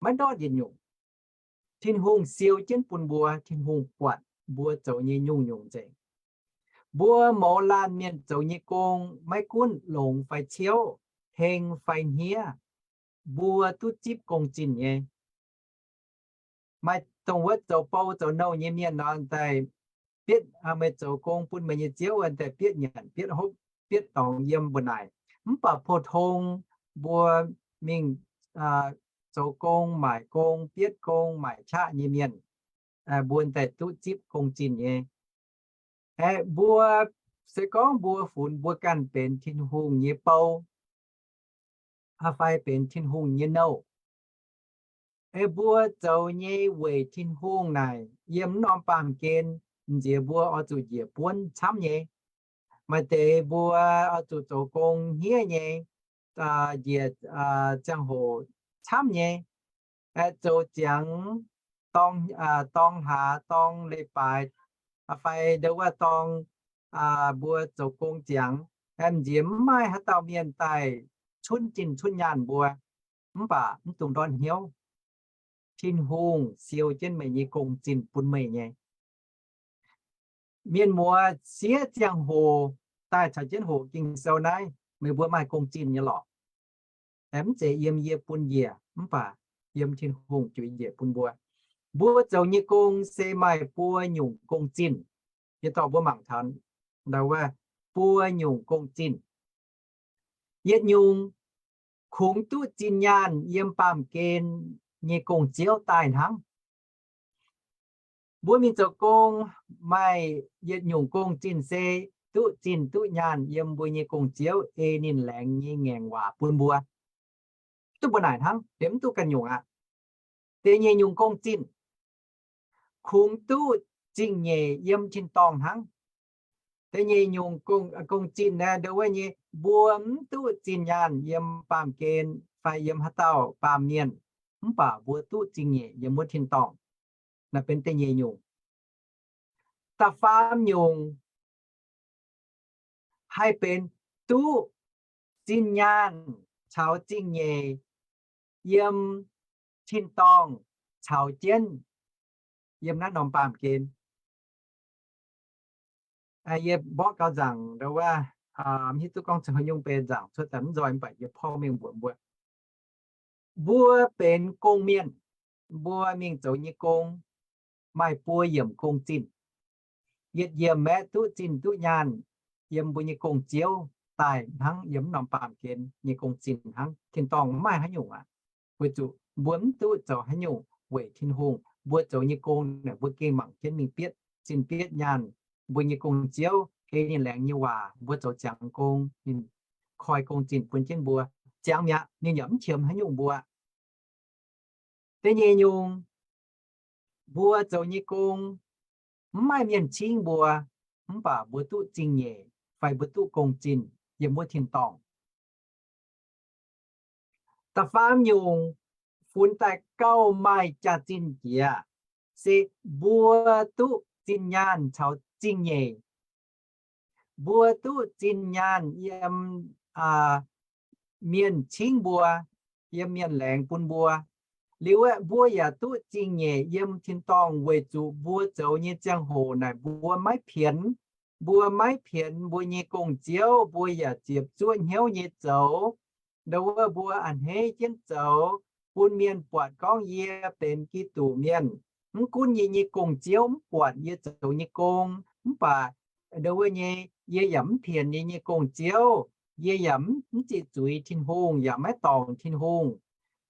Maiv ndortv yietc nyungc. Tin-Hungh siou jienv bun mbuo. Tin-Hungh buatc mbuo zoux nyei nyungc-nyungc nzengc. Mbuo mouz laanh mienh zoux nyei gong, maiv gunv longx fai ciouv, heng fai hniev, mbuo duqv zipv gong-zinh nyei. Maaih dongh wuov zoux bou zoux nouh nyei mienh nor daaih bietv, meih zoux gong bun meih nyei ziouv daaih bietv nyanc bietv hopv bietv dorngx yiem mbu'naaic. Mv baac pou-tong mbuo mingh zoux gong, maaic gong, bietv gong, maaic qaqv nyei mienh, mbuo daaih duqv zipv gong-zinh nyei. Aeqv, mbuo se gorngv mbuo funx mbuo ganh benx Tin-Hungh nyei bou fai benx Tin-Hungh nyei nouh, aeqv, mbuo zoux nyei weic Tin-Hungh naaic yiem norm baamh gen, m'nziex mbuo oix zuqc njiec buonv camv nyei. Maaih deix mbuo oix zuqc zoux gong hniev nyei, njiec ziangh hoc camv nyei, zoux ziangx dorng hlaax, dorng leiz-baaix, fai ndo wuov dorng mbuo zoux gong ziangx, m'nziex mv maaih haaix dauh mienh daaih cunv zinh cunv nyaanh mbuo. Mv baac mv dungx ndortv hnyouv. Tin-Hungh siou jienv meih nyei gong-zinh bun meih nyei. Mienh muoz, sieqv ziangh hoc daaih caux jienv hoqc Ging-Sou naaiv, meih mbuo maaih gong-zinh nyei lorqc. Mv zeiz yiem yie bun njiec, mv baac yiem Tin-Hungh juix njiec bun mbuo. Mbuo zoux nyei gong se maaih buo nyungc gong-zinh. Yie dorh mbuo mangc taux wuov buo nyungc gong-zinh. Yietc nyungc kungx duqv zinh nyaanh yiem baamh gen nyei gong-ziouv daaih hnangv. Mbuo mingh zoux gong maaih yietc nyungc gong-zinh se duqv zinh duqv nyaanh yiem mbuo nyei gong-ziouv ei ninh laengz nyei ngaengc waac bun mbuo. Duqv mbuo naaic hnangv, mv duqv ganh nyungc aqv. Da'nyeic nyungc gong-zinh, kungx duqv zingh nyeic yiem tin-dorngh hnangv. Da'nyeic nyungc gong-zinh naaiv, ndo wuov nyei, mbuo mv duqv zinh nyaanh yiem baamh gen fai yiem haaix dauh baamh mienh, mv baac mbuo duqv zingh nyeic yiem wuov tin-dorngh. Naaiv benx da'nyeic nyungc. Da'faam nyungc haih benx duqv zinh nyaanh caux zingh nyeic yiem tin-dorngh caux jienv yiem naaiv norm baamh gen. Yie mborqv gaux nzaangc ndo wuov, mv hiuv duqv gorngv zoux haaix nyungc, benx nzaangc cuotv daaih mv nzoih, mv baac yie porv mengh mbuox mbuo, mbuo benx gong-mienh, mbuo mingh zoux nyei gong, maaih buo yiemc gong-zinh. Yietc yiemc aeqv, duqv zinh duqv nyaanh yiem mbuo nyei gong-ziouv daaih hnangv, yiem norm baamh gen nyei gong-zinh hnangv. Tin-dorngh mv maaih haaix nyungc aqv, weic zuqc mbuo mv duqv zoux haaix nyungc weic Tin-Hungh. Mbuo zoux nyei gong naaic, mbuo gengh mangc jienv mingh bietv zinh bietv nyaanh. Mbuo nyei gong-ziouv ei ninh laengz nyei waac, mbuo zoux ziangx gong, ninh koi gong-zinh bun jienv mbuo. Ziangx mi'aqv, ninh yaac mv qiemx haaix nyungc mbuo. Da'nyeic nyungc, mbuo zoux nyei gong mv maaih mienh cingv mbuo, mv baac mbuo duqv zingh nyeic fai mbuo duqv gong-zinh yiem wuov tin-dorngh. Da'faam nyungc, funx daaih gauh maaih jaax-zinh jiex se mbuo duqv zinh nyaanh caux zingh nyeic. Mbuo duqv zinh nyaanh yiem mienh cingv mbuo, yiem mienh laengz bun mbuo. Liuz aeqv, mbuo yaac duqv zingh nyeic yiem tin-dorngh weic zuqc mbuo zoux nyei ziangh hoc naaic mbuo maiv pienx. Mbuo maiv pienx mbuo nyei gong-ziouv, mbuo yaac ziepc zuoqv hnyouv nyei zoux. Ndo wuov mbuo a'hneiv jienv zoux, bun mienh buatc gorngv yie benx Giduc Mienh. Mv gunv yie nyei gong-ziouv mv buatc yie zoux nyei gong, mv baac ndo wuov nyei, yie yaac mv pienx yie nyei gong-ziouv. Yie yaac mv ziqc zuiz Tin-Hungh, yaac maiv dorngc Tin-Hungh.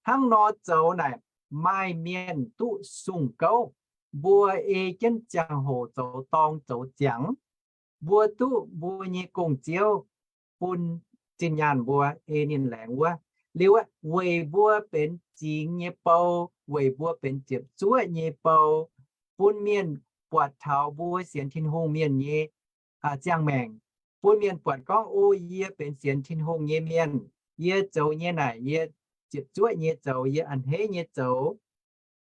Hnangv nor zoux naaic, maaih mienh duqv sung gouv. Mbuo ei jienv ziangh hoc zoux dorng zoux ziangx, mbuo duqv mbuo nyei gong-ziouv bun zinh nyaanh mbuo, ei ninh laengz wuov. Liuz aeqv, weic mbuo benx zingx nyei bou, weic mbuo benx ziepc zuoqv nyei bou, bun mienh buatc taux mbuo sienx Tin-Hungh mienh nyei ziangh maengc, bun mienh buatc gorngv, O, yie benx sienx Tin-Hungh nyei mienh. Yie zoux nyei naaic, yie ziepc zuoqv nyei zoux, yie a'hneiv nyei zoux.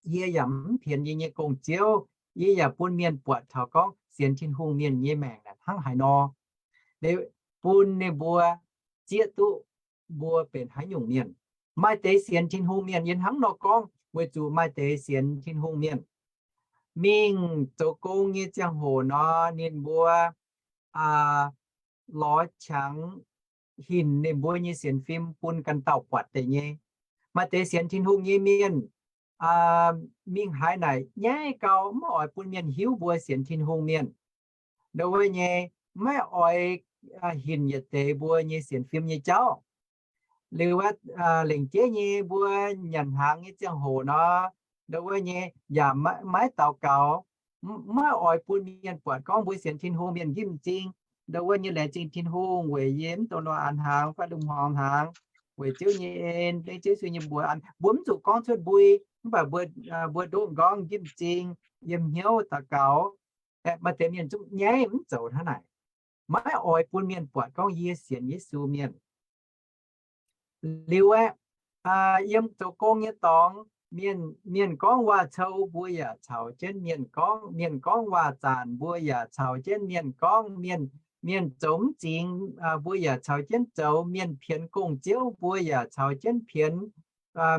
Yie yaac mv pienx yie nyei gong-ziouv. Yie yaac bun mienh buatc taux gorngv sienx Tin-Hungh mienh nyei maengc naaic hnangv haaix nor. Bun ninh mbuo zieqv duqv mbuo benx haaix nyungc mienh. Maaih deix sienx Tin-Hungh mienh yie hnangv nor gorngv weic zuqc maaih deix sienx Tin-Hungh mienh mingh zoux gong nyei ziangh hoc nor, ninh mbuo lorz qangx hinc ninh mbuo nyei sienx fim bun ganh dauh buatc deix nyei. Maaih deix sienx Tin-Hungh nyei mienh mingh haaix naaic nyaiv gau, maiv oix bun mienh hiuv mbuo sienx Tin-Hungh mienh. Ndo wuov nyei, maiv oix hinc yietc deix mbuo nyei sienx fim nyei jauv. Liuz aeqv, lengc jeiv nyei mbuo nyanc hnaangx nyei ziangh hoc nor, ndo wuov nyei yaac maiv daux gaux, maiv oix bun mienh buatc gorngv mbuo sienx Tin-Hungh mienh nqimv m'zing. Ndo wuov nyei laengz zingh Tin-Hungh weic yie mv dungx nor a'hnaangx fai lungh hmuangx hnaangx, weic Ziouv nyei en, dengv Ziouv Yesu nyei mbuox an. Mbuo mv zuqc gorngv cuotv mbui, mv baac mbuo ndoqv m'nqorngv nqimv m'zing, yiem hnyouv daux gaux. Maaih deix mienh zungv nyaiv mv zoux hnangv naaic, maiv oix bun mienh buatc gorngv yie sienx Yesu mienh. Liuz aeqv, yiem zoux gong nyei dorngx, mienh gorngv waac-cou mbuo yaac caux jienv mienh gorngv, mienh gorngv waac-zanc mbuo yaac caux jienv mienh gorngv, mienh, mienh zoux mv zingx mbuo yaac caux jienv zoux, mienh pienx gong-ziouv mbuo yaac caux jienv pienx,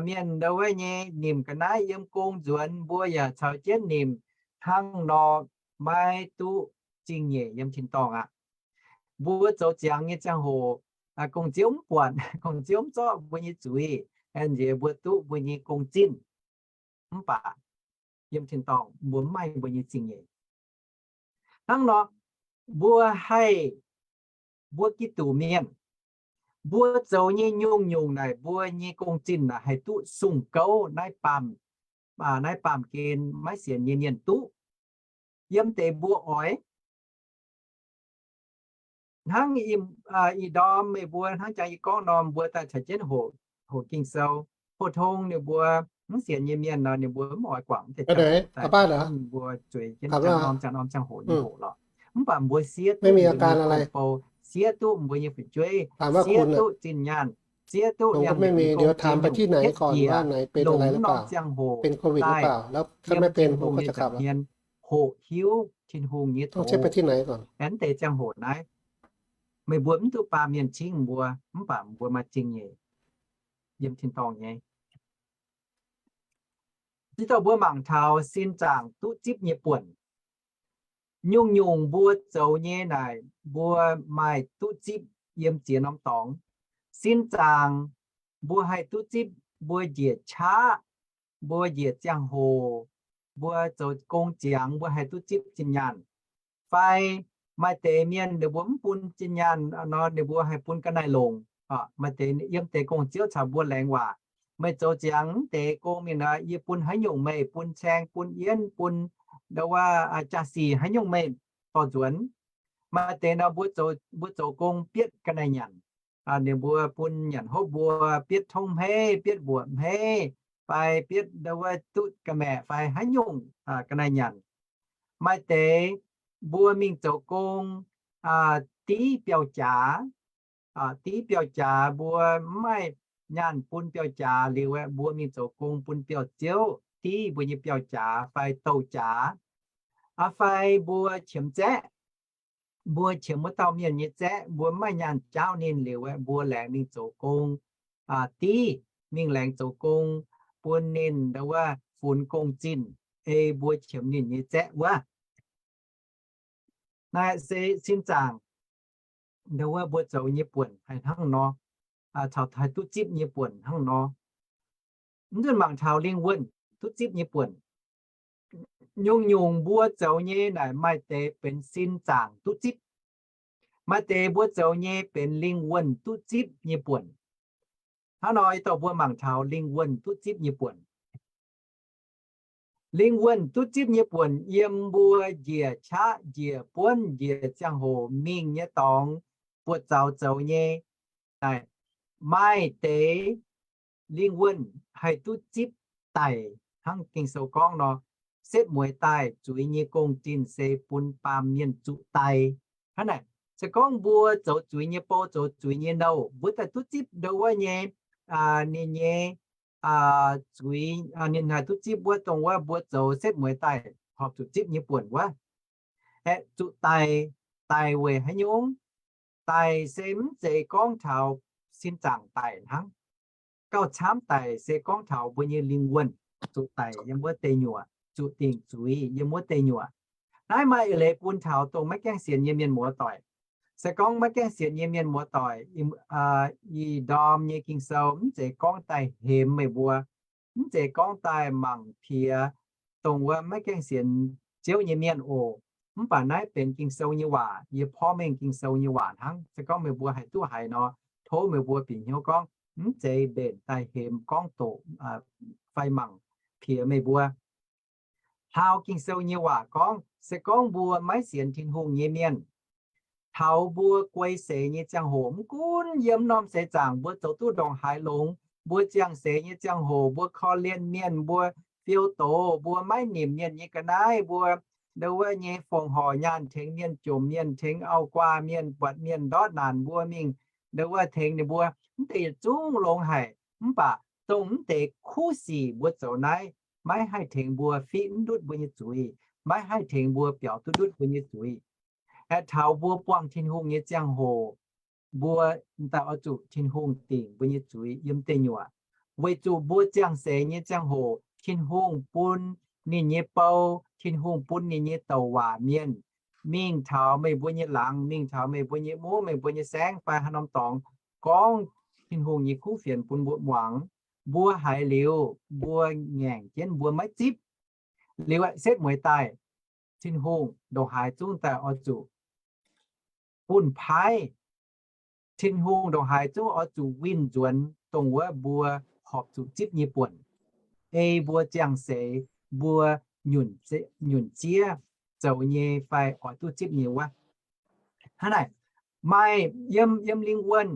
mienh ndo wuov nyei nimc ga'naaiv yiem gong nzuonx mbuo yaac caux jienv nimc. Hnangv nor maiv duqv zingh nyeic yiem tin-dorngh aqv. Mbuo zoux ziangx nyei ziangh hoc, gong-ziouv mv buatc, gong-ziouv mv zorqv mbuo nyei zuiz, nziex mbuo duqv mbuo nyei gong-zinh. Mv baac yiem tin-dorngh mbuo mv maaih mbuo nyei zingh nyeic. Hnangv nor, mbuo haih, mbuo Giduc mienh, mbuo zoux nyei nyungc-nyungc naaic, mbuo nyei gong-zinh naaic haih duqv sung gouv naaiv baamh, naaiv baamh gen maiv sienx nyei mienh duqv. Yiem deix mbuo oix hnangv ih ndorm meih mbuo hnangv jang yie gorngv nor, mbuo daaih caux jienv hoqc Ging-Sou, pou-tong ninh mbuo Mv sienx nyei mienh nor ninh mbuo mv oix guangc mv deix ziangh hoc daaih, mbuo zueiz jienv norm ziangh norm ziangh hoc nyei hoqc lorqc. Mv baac mbuo siev duqv mbuo nyei gong-bou, siev duqv mbuo nyei fu'jueiv, siev duqv zinh nyaanh, siev duqv liangx-nyeic nyei gong-zinh nyungc yietv njiec longc mv norm ziangh hoc daaih yiem Tin-Hungh nyei nza'hmien hoqc hiuv Tin-Hungh nyei doz. Mv deix ziangh hoc naaiv meih mbuo mv duqv baamh mienh cingv mbuo, mv baac mbuo maaih zingh nyeic yiem tin-dorngh nyei. Ih dauh mbuo mangc taux sin zaangc duqv zipv nyei buonc. Nyungc-nyungc mbuo zoux nyei naaic mbuo maaih duqv zipv yiem ziex norm dorngx. Sin zaangc mbuo haih duqv zipv mbuo njiec qaqv, mbuo njiec ziangh hoc, mbuo zoux gong ziangx mbuo haih duqv zipv zinh nyaanh. Fai maaih deix mienh ninh mbuo mv bun zinh nyaanh nor, ninh mbuo haih bun ga'naaiv-longc. Maaih deix yiem deix gong-ziouv caux mbuo laengz waac, meih zoux ziangx mv deix gong mingh nor, yie bun haaix nyungc meih, bun caeng, bun yienv, bun ndo wuov jaa-sic haaix nyungc meih dorh nzuonx. Maaih deix nor mbuo zoux gong bietv ga'naaiv nyanc, ninh mbuo bun nyanc hopv mbuo, bietv tongv hmeiv, bietv mbuoqc hmeiv, fai bietv ndo wuov duqv ga'maeqc fai haaix nyungc ga'naaiv nyanc. Maaih deix mbuo mingh zoux gong div biauv-jaax, div biauv-jaax mbuo mv maaih nyaanh bun biauv-jaax liuz aeqv, mbuo mingh zoux gong bun biauv-ziouv div mbuo nyei biauv-jaax fai douh-jaax. Fai mbuo qiemx zaeqv, mbuo qiemx wuov dauh mienh nyei zaeqv, mbuo mv maaih nyaanh jaauv ninh liuz aeqv, mbuo laengz mingh zoux gong div, mingh laengz zoux gong bun ninh ndo wuov funx gong-zinh, ei mbuo qiemx ninh nyei zaeqv wuov. Naaiv se sin zaangc ndo wuov mbuo zoux nyei buonc haih hnangv nor, caux haih duqv zipv nyei buonc hnangv nor. Mv nzunc mangc taux lingh wuonh duqv zipv nyei buonc. Nyungc-nyungc mbuo zoux nyei naaic maaih deix benx sin zaangc duqv zipv. Maaih deix mbuo zoux nyei benx lingh wuonh duqv zipv nyei buonc. Hnangv nor, ih dorh mbuo mangc taux lingh wuonh duqv zipv nyei buonc. Lingh wuonh duqv zipv nyei buonc yiem mbuo njiec qaqv, njiec buonv, njiec ziangh hoc mingh nyei dorngx, buoz-zaux zoux nyei, maaih deix lingh wuonh haih duqv zipv daic. Hnangv Ging-Sou gorngv nor, setv mueiz daaih zuiz nyei gong-zinh se bun baamh mienh zuqc daic. Hnangv naaic, se gorngv mbuo zoux zuiz nyei bou, zoux zuiz nyei nouh, mbuo daaih duqv zipv ndo wuov nyei, ninh nyei zuiz, ninh haih duqv zipv wuov dongh wuov mbuo zoux setv mueiz daaih horpc zuqc zipv nyei buonc wuov. Aeqv, zuqc daic, daic weic haaix nyungc? Daic se mv zeiz gorngv taux sin zaangc daic hnangv. Gauh camv daic se gorngv taux mbuo nyei lingh wuonh zuqc daic yiem wuov deic nyuoqc, zuqc dingc zuiz yiem wuov deic nyuoqc. Naaiv maaih eix leiz bun taux dongh maiv gaengh sienx nyei mienh muoz-doic. Se gorngv maiv gaengh sienx nyei mienh muoz-doic, ih ndorm nyei Ging-Sou mv zeiz gorngv daaih hemx meih mbuo, mv zeiz gorngv daaih mangc piex dongh wuov maiv gaengh sienx Ziouv nyei mienh oc. Mv baac naaiv benx Ging-Sou nyei waac, yie porv mengh Ging-Sou nyei waac hnangv. Se gorngv meih mbuo haih duqv haiz nor, tov meih mbuo bieqc hnyouv gorngv mv zeiz mbenc daaih hemx gorngv doqc fai mangc piex meih mbuo. Hlaau Ging-Sou nyei waac gorngv, se gorngv mbuo maiv sienx Tin-Hungh nyei mienh, taux mbuo guei seix nyei ziangh hoc, mv gunv yiem norm seix zaangc mbuo zoux duqv ndongc haaix longx, mbuo ziangh seix nyei ziangh hoc mbuo korv-lienh mienh, mbuo fiou doz, mbuo maiv nimc mienh nyei ga'naaiv, mbuo ndo wuov nyei fongc horc nyaanh tengx mienh, jomc mienh, tengx auv-guaax mienh, buatc mienh ndortv naanc mbuo mingh ndo wuov tengx ninh mbuo, mv deix yietc zungv longx haic. Mv baac dongh mv deix kuv sic mbuo zoux naaiv, maiv haih tengx mbuo fiqv mv ndutv mbuo nyei zuiz, maiv haih tengx mbuo biaux duqv ndutv mbuo nyei zuiz. Aeqv, taux mbuo buangh Tin-Hungh nyei ziangh hoc, mbuo daaih oix zuqc Tin-Hungh dingc mbuo nyei zuiz yiem deic nyuoqc, weic zuqc mbuo ziangh seix nyei ziangh hoc Tin-Hungh bun ninh nyei bou, Tin-Hungh bun ninh nyei douc waac mienh mingh taux meih mbuo nyei laangz, mingh taux meih mbuo nyei mungv, meih mbuo nyei saengv fai haaix norm dorngx, gorngv Tin-Hungh nyei kuv fienx bun mbuo muangx. Mbuo haiz liuz, mbuo ngaengc jienv mbuo maiv zipv. Liuz aeqv, setv mueiz daaih, Tin-Hungh ndongc haaix zungv daaih oix zuqc bunh paaiv. Tin-Hungh ndongc haaix zungv oix zuqc winh nzuonx dongh wuov mbuo horpc zuqc zipv nyei buonc, ei mbuo ziangh seix mbuo nyunc ziev zoux nyei fai oix duqv zipv nyei wuov. Hnangv naaic, maaih yiem, yiem lingh wuonh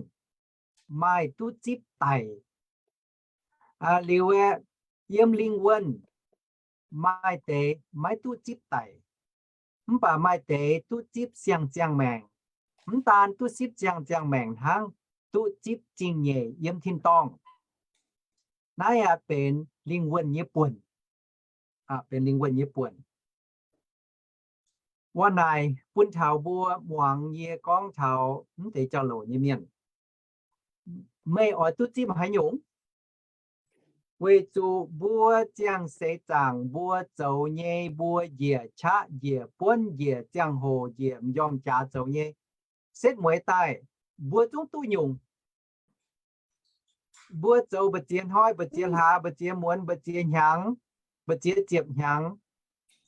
maaih duqv zipv daic. Liuz aeqv, Yiem lingh wuonh maaih deix maiv duqv zipv daic, mv baac maaih deix duqv zipv siang-ziangh maengc. Mv daan duqv zipv siang-ziangh maengc hnangv, duqv zipv zingh nyeic yiem tin-dorngh. Naaiv aqv benx lingh wuonh nyei buonc. Benx lingh wuonh nyei buonc. Wuov naaic bun taux mbuo muangx yie gorngv taux mv deix jauv-louc nyei mienh, meih oix duqv zipv haaix nyungc? Weic zuqc mbuo ziangh seix zaangc mbuo zoux nyei, mbuo njiec qaqv njiec buonv njiec ziangh hoc njiec m'njormh jaax zoux nyei, setv mueiz daaih mbuo zungv duqv nyungc. Mbuo zoux mbu'ziex hnoi, mbu'ziex hlaax, mbu'ziex muonz, mbu'ziex hnyangx, mbu'ziex ziepc hnyangx,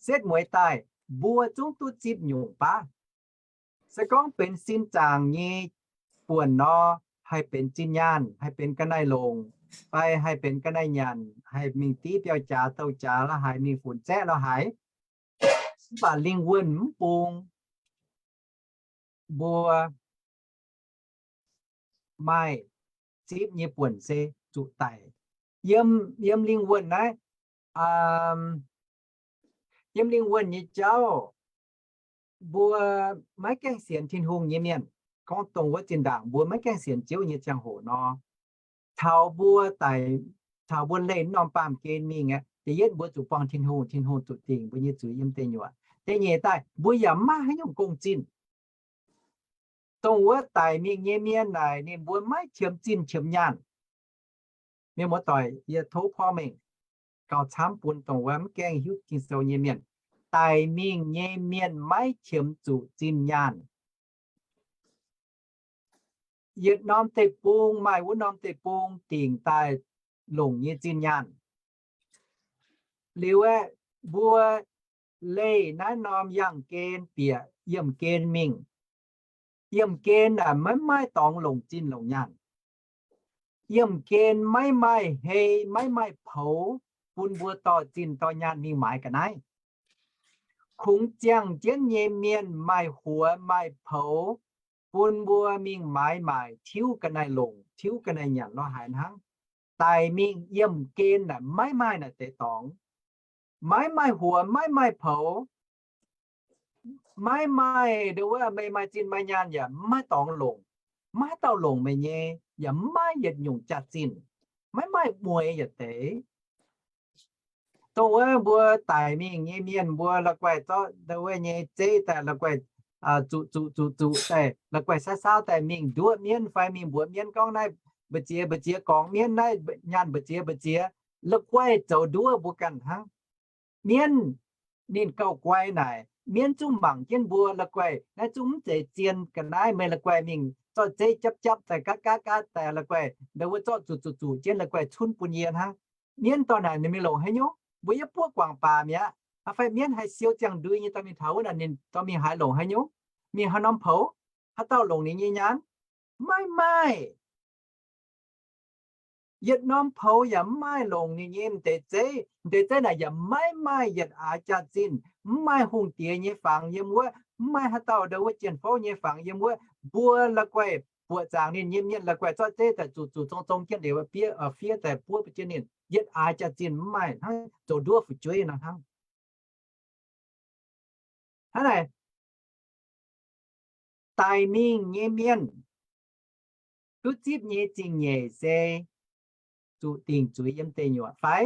setv mueiz daaih mbuo zungv duqv zipv nyungc baav. Se gorngv benx sin zaangc nyei buonc nor, haih benx zinh nyaanh, haih benx ga'naaiv-longc, fai haih benx ga'naaiv nyanc, haih mingh div biauv-jaax, douh-jaax la'haaix, mingh funx zaeqv la'haaix. Mv baac lingh wuonh mv bung mbuo maaih zipv nyei buonc se zuqc daic. Yiem, yiem lingh wuonh naaiv, yiem lingh wuonh nyei jauv, mbuo maiv gaengh sienx Tin-Hungh nyei mienh, gorngv dongh wuov zinh ndaangc mbuo maiv gaengh sienx Ziouv nyei ziangh hoc nor, taux mbuo daic, taux mbuo leih norm baamh gen mingh aqv, da'yietv mbuo zuqc buangh Tin-Hungh, Tin-Hungh zuqc dingc mbuo nyei zuiz yiem deic nyuoqc. Da'nyeic daaih mbuo yaac maiv maaih haaix nyungc gong-zinh. Dongh wuov daic mingh nyei mienh naaic ninh mbuo maiv qiemx zinh qiemx nyaanh. Mienh muoz-doic, yie tov porv mengh gauh camv bun dongh wuov mv gaengh hiuv Ging-Sou nyei mienh. Daic mingh nyei mienh maiv qiemx zuqc zinh nyaanh. Yietc norm deic-bung maaih wuov norm deic-bung dingc daaih longc nyei zinh nyaanh. Liuz aeqv, mbuo leih naaiv norm yangh gen bieqc yiemh gen mingh. Yiemh gen naaic maiv maaih dorngx longc zinh longc nyaanh. Yiemh gen maiv maaih hei, maiv maaih poux bun mbuo dorh zinh dorh nyaanh mingh maaiz ga'naaiv. Kungx ziangh jienv nyei mienh maaih huox maaih poux bun mbuo mingh maaiz maaic tiuv ga'naaiv longc, tiuv ga'naaiv nyanc lorz haaix hnangv. Daic mingh yiemh gen naaic maiv maaih naaic deix dorngx. Maiv maaih huox, maiv maaih poux, maiv maaih ndo wuov meih maaih zinh maaih nyaanh yaac maiv dorngx longc. Maiv dauh longc meih nyei, yaac maiv yietc nyungc jaax-zinh, maiv maaih mueix yietc deix. Dongh wuov mbuo daic mingh nyei mienh mbuo la'guaih zorqv ndo wuov nyei zeiv daaih la'guaih zuqc zuqc zuqc zuqc daaih la'guaih saauv saauv daaih mingh nduov mienv fai mingh mbuox mienv gorngv naaiv mbu'ziex mbu'ziex gorngx mienv naaiv nyaanh mbu'ziex mbu'ziex, la'guaih zoux nduov mbuo ganh hnangv. Mienv ninh gauh guai naaic, mienv zungv mangc jienv mbuo la'guaih naaiv zungv mv zeiz zien ga'naaiv, meih la'guaih mingh zorqv zeiv japv japv daaih gaatv gaatv gaatv daaih la'guaih ndo wuov zorqv zuqc zuqc zuqc jienv la'guaih cunv bun yie hnangv. Mienv dorh naaic ninh mingh longc haaix nyungc? Mbuo yie buov guangc baac mi'aqv. Fai mienv haih siou ziangh ndui nyei dorh mingh taux wuov naaic ninh dorh mingh haaix longc haaix nyungc? Mingh haaix norm poux? Haaix dauh longc ninh nyei nyaanh? Maiv maaih. Yietc norm poux yaac mv maaih longc ninh nyei m'deix zeiv. M'deix zeiv naaic yaac maiv maaih yietc aax jaax-zinh, mv maaih hungh diex nyei fangx yiem wuov, mv maaih haaix dauh ndo wuov jien-fouv nyei fangx yiem wuov. Mbuo la'guaih buoqc zaangc ninh nyei mienh la'guaih zorqv zeiv daaih zuqc zuqc zong zong jienv liuz fiev daaih buov bun jienv ninh. Yietc aax jaax-zinh mv maaih hnangv, zoux nduov fu'jueiv nor hnangv. Hnangv naaic, daic mingh nyei mienh duqv zipv nyei zingh nyeic se zuqc dingc zuiz yiem deic nyuoqc fai?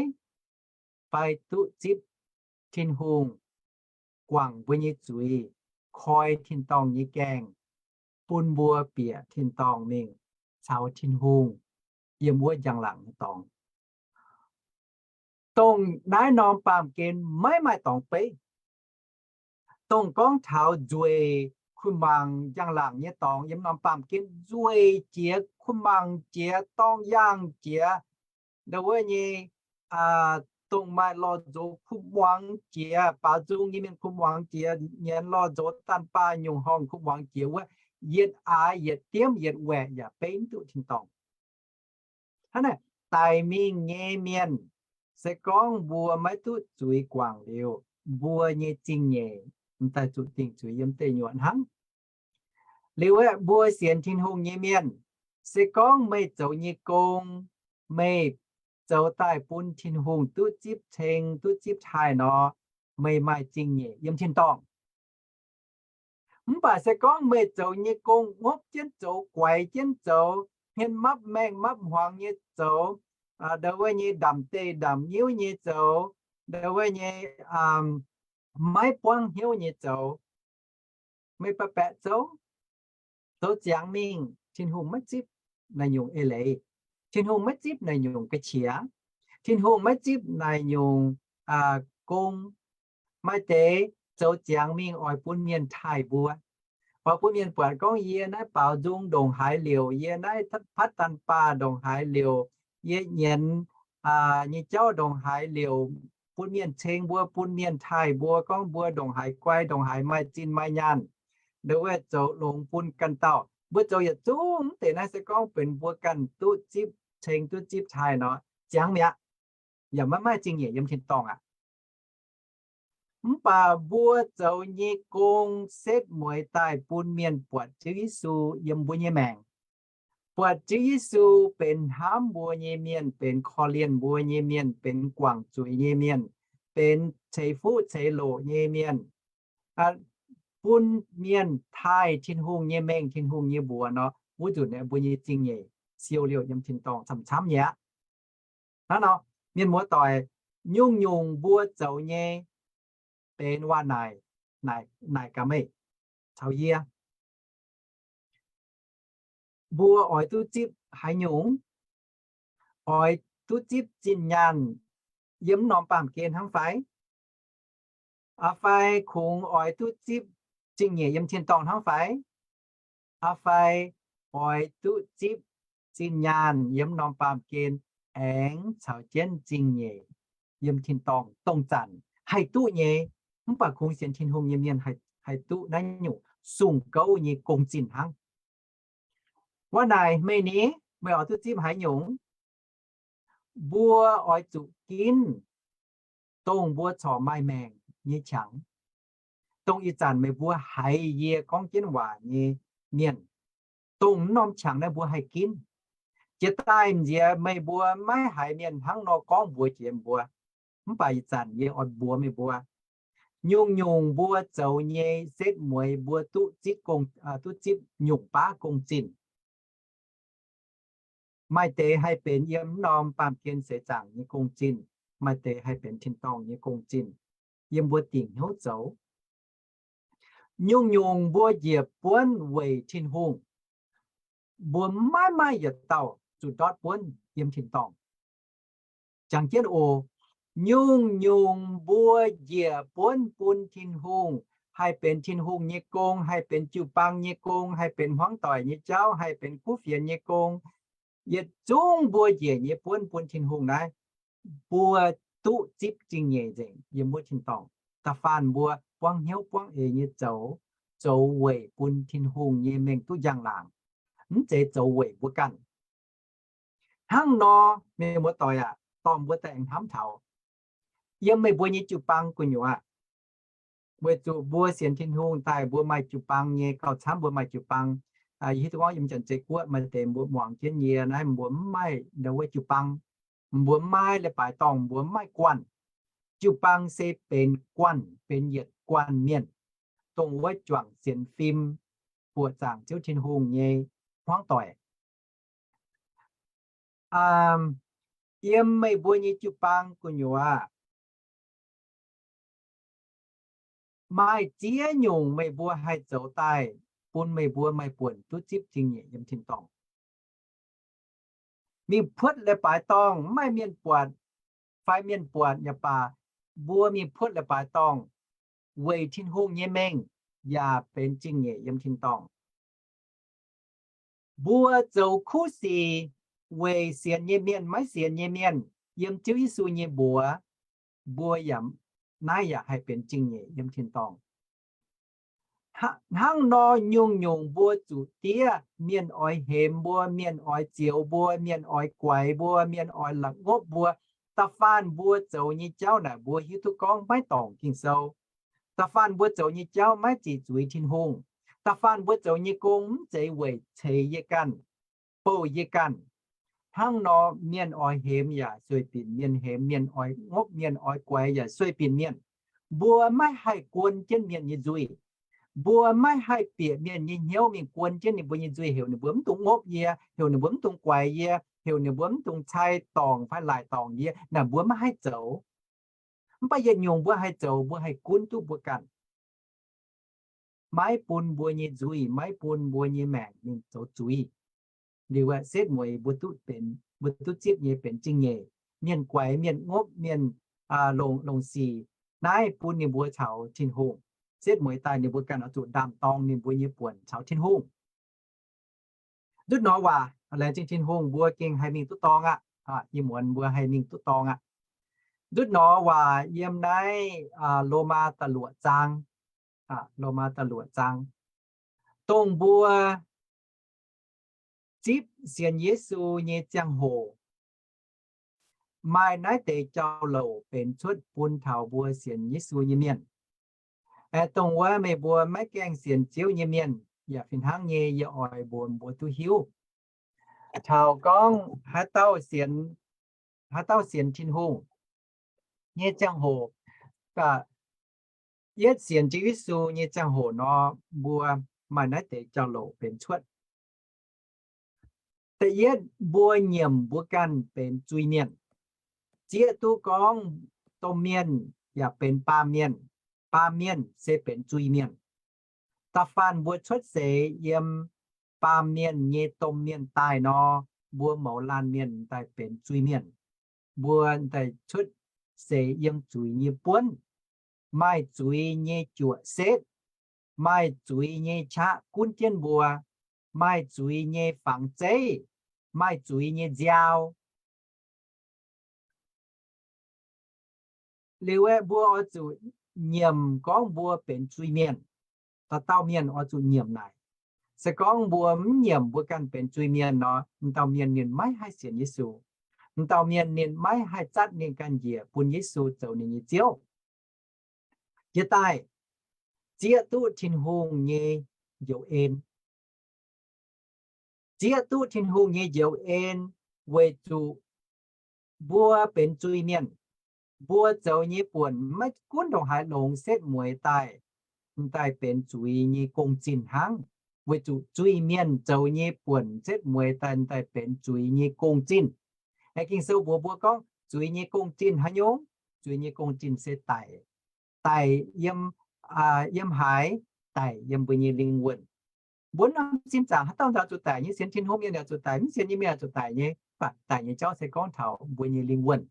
Fai duqv zipv Tin-Hungh guangc mbuo nyei zuiz, koi tin-dorngh nyei gaengh, bun mbuo bieqc tin-dorngh mingh caux Tin-Hungh yiem wuov njang-laangc nyei dorngx. Dongh naaiv norm baamh gen maiv maaih dorngx beiv. Dongh gorngv taux nzueic kuh mangc njang-laangc nyei dorngx yiem norm baamh gen nzueic jiex, kuh mangc jiex, dorng yaangh jiex, ndo wuov nyei, dongh maaih lorh nzox kuh muangx jiex, baaux nzung nyei mienh kuh muangx jiex, nyanc lorh nzox daanh baah nyungc horngh kuh muangx jiex wuov, yietc aax yietc diemv yietc waeqc yaac beiv mv duqv tin-dorngh. Hnangv naaic, daic mingh nyei mienh, se gorngv mbuo maiv duqv zuiz guangc liuz, mbuo nyei zingh nyeic m'daaih zuqc dingc zuiz yiem deic nyuoqc hnangv. Liuz aeqv, mbuo sienx Tin-Hungh nyei mienh, se gorngv meih zoux nyei gong, meih zoux daaih bun Tin-Hungh duqv zipv ceng, duqv zipv taaih nor, meih maaih zingh nyeic yiem tin-dorngh. Mv baac se gorngv meih zoux nyei gong ngopv jienv zoux, guaix jienv zoux, hmien mapv maengh mapv hmuangx nyei zoux, ndau wuov nyei ndamc deic ndamc nyiuv nyei zoux, ndau wuov nyei maiv buangv hnyouv nyei zoux, meih baeqc baeqc zoux, zoux ziangx mingh, Tin-Hungh maiv zipv naaiv nyungc eix leiz. Tin-Hungh maiv zipv naaiv nyungc ga'qiex. Tin-Hungh maiv zipv naaiv nyungc gong. Maaih deix zoux ziangx mingh oix bun mienh taaih mbuo, oix bun mienh buatc gorngv yie naaiv baaux nzung ndongc haaix liouc, yie naaiv patv daan baah ndongc haaix liouc, yie nyienz nyei jauv ndongc haaix liouc, bun mienh ceng mbuo, bun mienh taaih mbuo gorngv mbuo ndongc haaix guai, ndongc haaix maaih zinh maaih nyaanh, ndau wuov zoux longx bun ganh dauh. Mbuo zoux yietc zungv deix naaiv se gorngv benx mbuo ganh duqv zipv ceng, duqv zipv taaih nor, ziangx mi'aqv, yaac maiv maaih zingh nyeic yiem tin-dorngh aqv. Mv baac mbuo zoux nyei gong setv mueiz daaih bun mienh buatc Ziouv Yesu yiem mbuo nyei maengc, buatc Ziouv Yesu benx hnamv mbuo nyei mienh, benx korv-lienh mbuo nyei mienh, benx guangc zuiz nyei mienh, benx ceix fuqv ceix loqc nyei mienh, bun mienh taaih Tin-Hungh nyei mengh, Tin-Hungh nyei mbuox nor, wuov nzunc mbuo nyei zingh nyeic siou liouh yiem tin-dorngh camv-camv nyei aqv. Hnangv nor, mienh muoz-doic, nyungc-nyungc mbuo zoux nyei benx waac naaic, naaic gaax meih caux yie, mbuo oix duqv zipv haaix nyungc? Oix duqv zipv zinh nyaanh yiem norm baamh gen hnangv fai? Aa fai kungx oix duqv zipv zingh nyeic yiem tin-dorngh hnangv fai? Aa fai oix duqv zipv zinh nyaanh yiem norm baamh gen aengx caux jienv zingh nyeic yiem tin-dorngh? Dongh zanc haih duqv nyei, mv baac kungx sienx Tin-Hungh nyei mienh haih duqv naaiv nyungc sung gouv nyei gong-zinh hnangv. Waac naaic meih ni, meih oix duqv zipv haaix nyungc? Mbuo oix zuqc ginv dongh mbuo corc maaih maengc nyei qangx, dongh ih zanc meih mbuo haiz yie gorngv jienv waac nyei mienh, dongh norm qangx naaiv mbuo haih ginv. Jiex daaih nziex meih mbuo maiv haiz mienh hnangv nor gorngv mbuox jiex mbuo. Mv baac ih zanc yie oix mbuox meih mbuo, nyungc-nyungc mbuo zoux nyei setv mueiz mbuo duqv zipv gong, duqv zipv nyungc baav gong-zinh. Maaih deix haih benx yiem norm baamh gen seix zaangc nyei gong-zinh, maaih deix haih benx tin-dorngh nyei gong-zinh, yiem mbuo dingc hnyouv zoux. Nyungc-nyungc mbuo njiec buonv weic Tin-Hungh, mbuo maiv maaih yietc dauh zuqc ndortv buonv yiem tin-dorngh. Jangx jienv oc, nyungc-nyungc mbuo njiec buonv bun Tin-Hungh, haih benx Tin-Hungh nyei gong, haih benx jiu-baang nyei gong, haih benx hmuangv doic nyei jauv, haih benx kuv fienx nyei gong, yietc zungv mbuo njiec nyei buonv bun Tin-Hungh naaiv, mbuo duqv zipv zingh nyeic nzengc yiem wuov tin-dorngh. Da'faanh mbuo buangv hnyouv buangv eix nyei zoux, zoux weic bun Tin-Hungh nyei mengh duqv njang-laangc, mv zeiz zoux weic mbuo ganh. Hnangv nor, mienh muoz-doic aac, dorh mbuo daaih hnamv taux yiem meih mbuo nyei jiu-baang gu'nyuoz aqv. Weic zuqc mbuo sienx Tin-Hungh daaih mbuo maaih jiu-baang nyei, gauh camv mbuo maaih jiu-baang. Yie hiuv duqv gorngv yiem Janx-Zei Guoqv maaih deix mbuo muangx jienv yie naaiv, mbuo mv maaih ndau wuov jiu-baang. Mbuo mv maaih leiz-baaix dorngh, mbuo mv maaih guanh. Jiu-baang se benx guanh, benx yietc guanh mienh, dongh wuov juangc sienx fim, buoqc zaangc Ziouv Tin-Hungh nyei hmuangv doic. Yiem meih mbuo nyei jiu-baang gu'nyuoz maaih ziex nyungc meih mbuo haih zoux daaih bun meih mbuo maaih buonc duqv zipv zingh nyeic yiem tin-dorngh. Mingh puotv leiz-baaix dorngh mv maaih mienh buatc, fai mienh buatc yaac baac, mbuo mingh puotv leiz-baaix dorngh weic Tin-Hungh nyei mengh yaac benx zingh nyeic yiem tin-dorngh. Mbuo zoux kuv sic weic sienx nyei mienh maiv sienx nyei mienh yiem Ziouv Yesu nyei mbuox, mbuo yaac, naaiv yaac haih benx zingh nyeic yiem tin-dorngh. Hnangv nor, nyungc-nyungc mbuo zuqc diev, mienh oix hemx mbuo, mienh oix zioux mbuo, mienh oix guaix mbuo, mienh oix la'ngopv mbuo. Da'faanh mbuo zoux nyei jauv naaic mbuo hiuv duqv gorngv maiv dorngc Ging-Sou. Da'faanh mbuo zoux nyei jauv maiv ziqc zuiz Tin-Hungh. Da'faanh mbuo zoux nyei gong mv zeiz weic ceix yie ganh, bouh yie ganh. Hnangv nor mienh oix hemx yaac sueih binc mienh hemx, mienh oix ngopv mienh oix guaix yaac sueih binc mienh. Mbuo maiv haih guon jienv mienh nyei nzuih. Mbuo maiv haih bieqc mienh nyei hnyouv mingh guon jienv ninh mbuo nyei nzuih, heuc ninh mbuo mv dungx ngopv yie, heuc ninh mbuo mv dungx guaix yie, heuc ninh mbuo mv dungx cai dorngc fai laaic dorngc yie. Naaic mbuo maiv haih zoux. Mv baac yietc nyungc mbuo haih zoux, mbuo haih gunv duqv mbuo ganh, maiv bun mbuo nyei nzuih, maiv bun mbuo nyei maengc mingh zoux zuiz. Liuz aeqv, setv mueiz mbuo duqv benx, mbuo duqv zipv nyei benx zingh nyeic. Mienh guaix, mienh ngopv, mienh longc, longc sic naaiv bun ninh mbuo caux Tin-Hungh. Setv mueiz daaih ninh mbuo ganh oix zuqc ndaam dorng ninh mbuo nyei buonc caux Tin-Hungh. Ndutv nor waac laengz zingh Tin-Hungh mbuo gengh haih mingh duqv dorngx aqv. Ih muonz mbuo haih mingh duqv dorngx aqv. Ndutv nor waac yiem naaiv Lomaa da'luoqc zaang, Lomaa da'luoqc zaang, dongh mbuo zipv sienx Yesu nyei ziangh hoc, maaih naaiv deix jauv-louc benx cuotv bun taux mbuo sienx Yesu nyei mienh. Aeqv, dongh wuov meih mbuo maiv gaengh sienx Ziouv nyei mienh yaac fih hnangv nyei, yie oix mbuox mbuo duqv hiuv. Taux gorngv haaix dauh sienx, haaix dauh sienx Tin-Hungh nyei ziangh hoc, yietv sienx Ziouv Yesu nyei ziangh hoc nor, mbuo maaih naaiv deix jauv-louc benx cuotv. Da'yietv, mbuo nyiemc mbuo ganh benx zuiz-mienh. Zieqv duqv gorngv domh mienh yaac benx baamh mienh, baamh mienh se benx zuiz-mienh. Da'faanh mbuo cuotv seix yiem baamh mienh nyei domh mienh daaih nor, mbuo mouz laanh mienh daaih benx zuiz-mienh. Mbuo daaih cuotv seix yiem zuiz nyei buonv, maaih zuiz nyei juoqc setv, maaih zuiz nyei qaqv gunv jienv mbuo, maaih zuiz nyei fangx zeiv, maaih zuiz nyei nziaaux. Liuz aeqv, mbuo oix zuqc nyiemc gorngv mbuo benx zuiz-mienh. Dauh dauh mienh oix zuqc nyiemc naaic. Se gorngv mbuo mv nyiemc mbuo ganh benx zuiz-mienh nor, m'dauh mienh ninh maiv haih sienx Yesu. M'dauh mienh ninh maiv haih zatv ninh ganh njiec bun Yesu zoux ninh nyei Ziouv. Jiex daaih, zieqv duqv Tin-Hungh nyei njoux en. Zieqv duqv Tin-Hungh nyei njoux en weic zuqc mbuo benx zuiz-mienh. Mbuo zoux nyei buonc maiv gunv ndongc haaix longx setv mueiz daaih, m'daaih benx zuiz nyei gong-zinh hnangv. Weic zuqc zuiz-mienh zoux nyei buonc setv mueiz daaih, m'daaih benx zuiz nyei gong-zinh. Aeqv, Ging-Sou mbuox mbuo gorngv zuiz nyei gong-zinh haaix nyungc? Zuiz nyei gong-zinh se daic. Daic yiem, yiem haaix? Daic yiem mbuo nyei lingh wuonh. Mbuo norm sin zaangc haaix dauh yaac zuqc daic nyei, sienx Tin-Hungh mienh yaac zuqc daic, mv sienx nyei mienh yaac zuqc daic nyei. Mv baac daic nyei jauv se gorngv taux mbuo nyei lingh wuonh.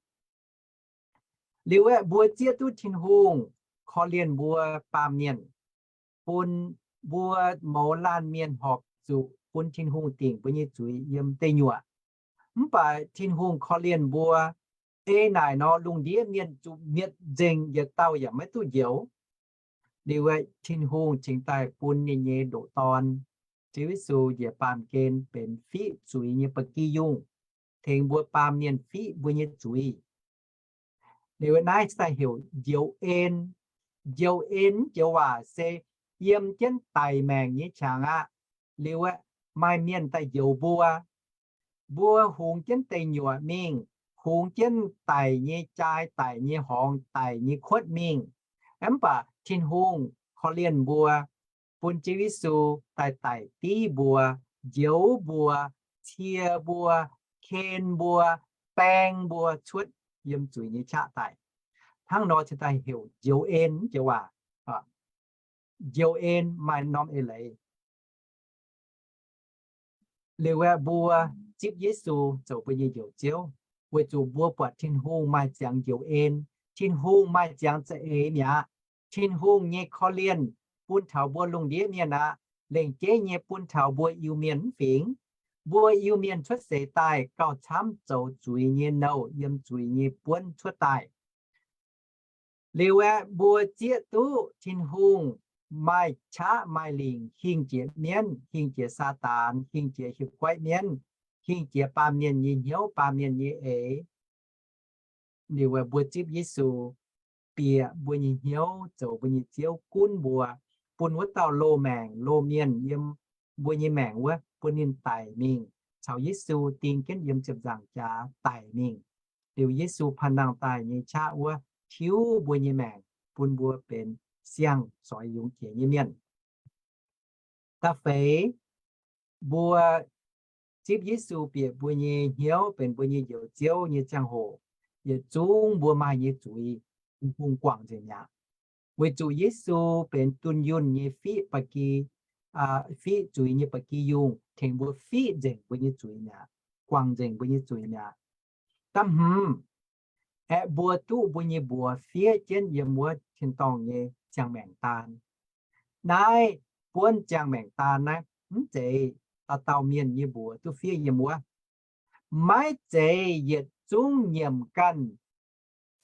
Liuz aeqv, mbuo zieqv duqv Tin-Hungh korv-lienh mbuo baamh mienh, bun mbuo mouz laanh mienh horpc zuqc bun Tin-Hungh dingc mbuo nyei zuiz yiem deic nyuoqc. Mv baac Tin-Hungh korv-lienh mbuo, ei naaic nor lungh ndiev mienh zuqc mietc nzengc, yietc dauh yaac maiv duqv njoux. Liuz aeqv, Tin-Hungh cingx daaih bun ninh nyei ndoqc Dorn, Ziouv Yesu, njiec baamh gen benx fiqv zuiz nyei ba'gi yungh, tengx mbuo baamh mienh fiqv mbuo nyei zuiz. Liuz naaiv daaih heuc njoux en. Njoux en joux waac se yiem jienv daic maengc nyei qangx aqv. Liuz aeqv, maaih mienh daaih njoux mbuo. Mbuo hungx jienv deic nyuoqc mingh, hungx jienv daic nyei jai, daic nyei horngz, daic nyei kuotv mingh. Mv baac Tin-Hungh korv-lienh mbuo, bun Ziouv Yesu daaih daic div mbuo, njoux mbuo, cie mbuo, ken mbuo, baeng mbuo cuotv yiem zuiz nyei qaqv daaih. Hnangv nor cingx daaih heuc njoux en joux waac. Njoux en maaih norm eix leiz. Liuz aeqv, mbuo zipv Yesu zoux mbuo nyei Njoux Ziouv, weic zuqc mbuo buatc Tin-Hungh maaih ziangx njoux en. Tin-Hungh maaih ziangx za'eix mi'aqv. Tin-Hungh nyei korv-lienh bun taux mbuo lungh ndiev mienh aqv. Lengc jeiv nyei bun taux mbuo Iu-Mienh mv fingx. Mbuo Iu-Mienh cuotv seix daaih gauh camv zoux zuiz nyei nouh, yiem zuiz nyei buonv cuotv daaih. Liuz aeqv, mbuo zieqv duqv Tin-Hungh maaih qaqv maaih lingc hingh jiex mienv, hingh jiex Saadaan, hingh jiex hieh guaiv mienv, hingh jiex baamh mienh nyei hnyouv, baamh mienh nyei eix. Liuz aeqv, mbuo zipv Yesu bieqc mbuo nyei hnyouv zoux mbuo nyei Ziouv, gunv mbuo, bun wuov dauh loz-maengc loz-mienh yiem mbuo nyei maengc wuov, bun ninh daic mingh, caux Yesu ding jienv yiem ziepc nzaangc jaax daic mingh. Liuz Yesu panh nangh daaih nyei qaqv wuov tiuv mbuo nyei maengc bun mbuo benx siang-soix yungz jiex nyei mienh. Da'feix, mbuo zipv Yesu bieqc mbuo nyei hnyouv benx mbuo nyei Njoux Ziouv nyei ziangh hoc, yietc zungv mbuo maaih nyei zuiz Tin-Hungh guangc nzengc mi'aqv. Weic zuqc Yesu benx dunh yunh nyei fiqv ba'gi, fiqv zuiz nyei ba'gi yungh tengx mbuo fiqv nzengc mbuo nyei zuiz mi'aqv, guangc nzengc mbuo nyei zuiz mi'aqv. Da'hmz, aeqv, mbuo duqv mbuo nyei mbuox fiev jienv yiem wuov tin-dorngh nyei ziangh maengc daan. Naaiv buonv ziangh maengc daan naaiv mv zeiz dauh dauh mienh nyei mbuox duqv fiev yiem wuov. Maiv zeiz yietc zungv nyiemc ganh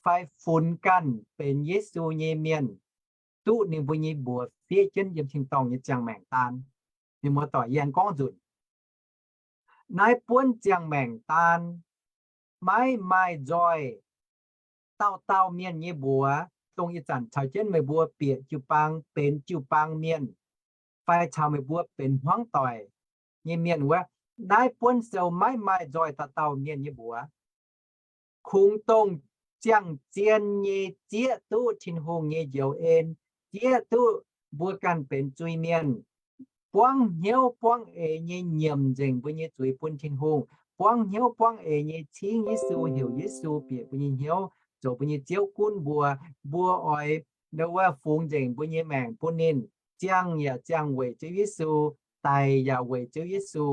fai funx ganh benx Yesu nyei mienh duqv ninh mbuo nyei mbuox fiev jienv yiem tin-dorngh nyei ziangh maengc daan. Mienh muoz-doic, yie aengx gorngv nzunc, naaiv buonv ziangh maengc daan maiv maaih nzoih dauh dauh mienh nyei mbuox, dongh ih zanc caux jienv meih mbuo bieqc jiu-baang benx jiu-baang mienh, fai caux meih mbuo benx hmuangv doic nyei mienh wuov, naaiv buonv sou maiv maaih nzoih dauh dauh mienh nyei mbuox. Kungx dongh ziangh zien nyei zieqv duqv Tin-Hungh nyei njoux en, zieqv duqv mbuo ganh benx zuiz-mienh, buangv hnyouv buangv eix nyei nyiemc nzengc mbuo nyei zuiz bun Tin-Hungh, buangv hnyouv buangv eix nyei cingv Yesu, heuc Yesu bieqc mbuo nyei hnyouv zoux mbuo nyei Ziouv gunv mbuo. Mbuo oix wuov fungx nzengc mbuo nyei maengc bun ninh, ziangh yaac ziangh weic Ziouv Yesu, daic yaac weic Ziouv Yesu.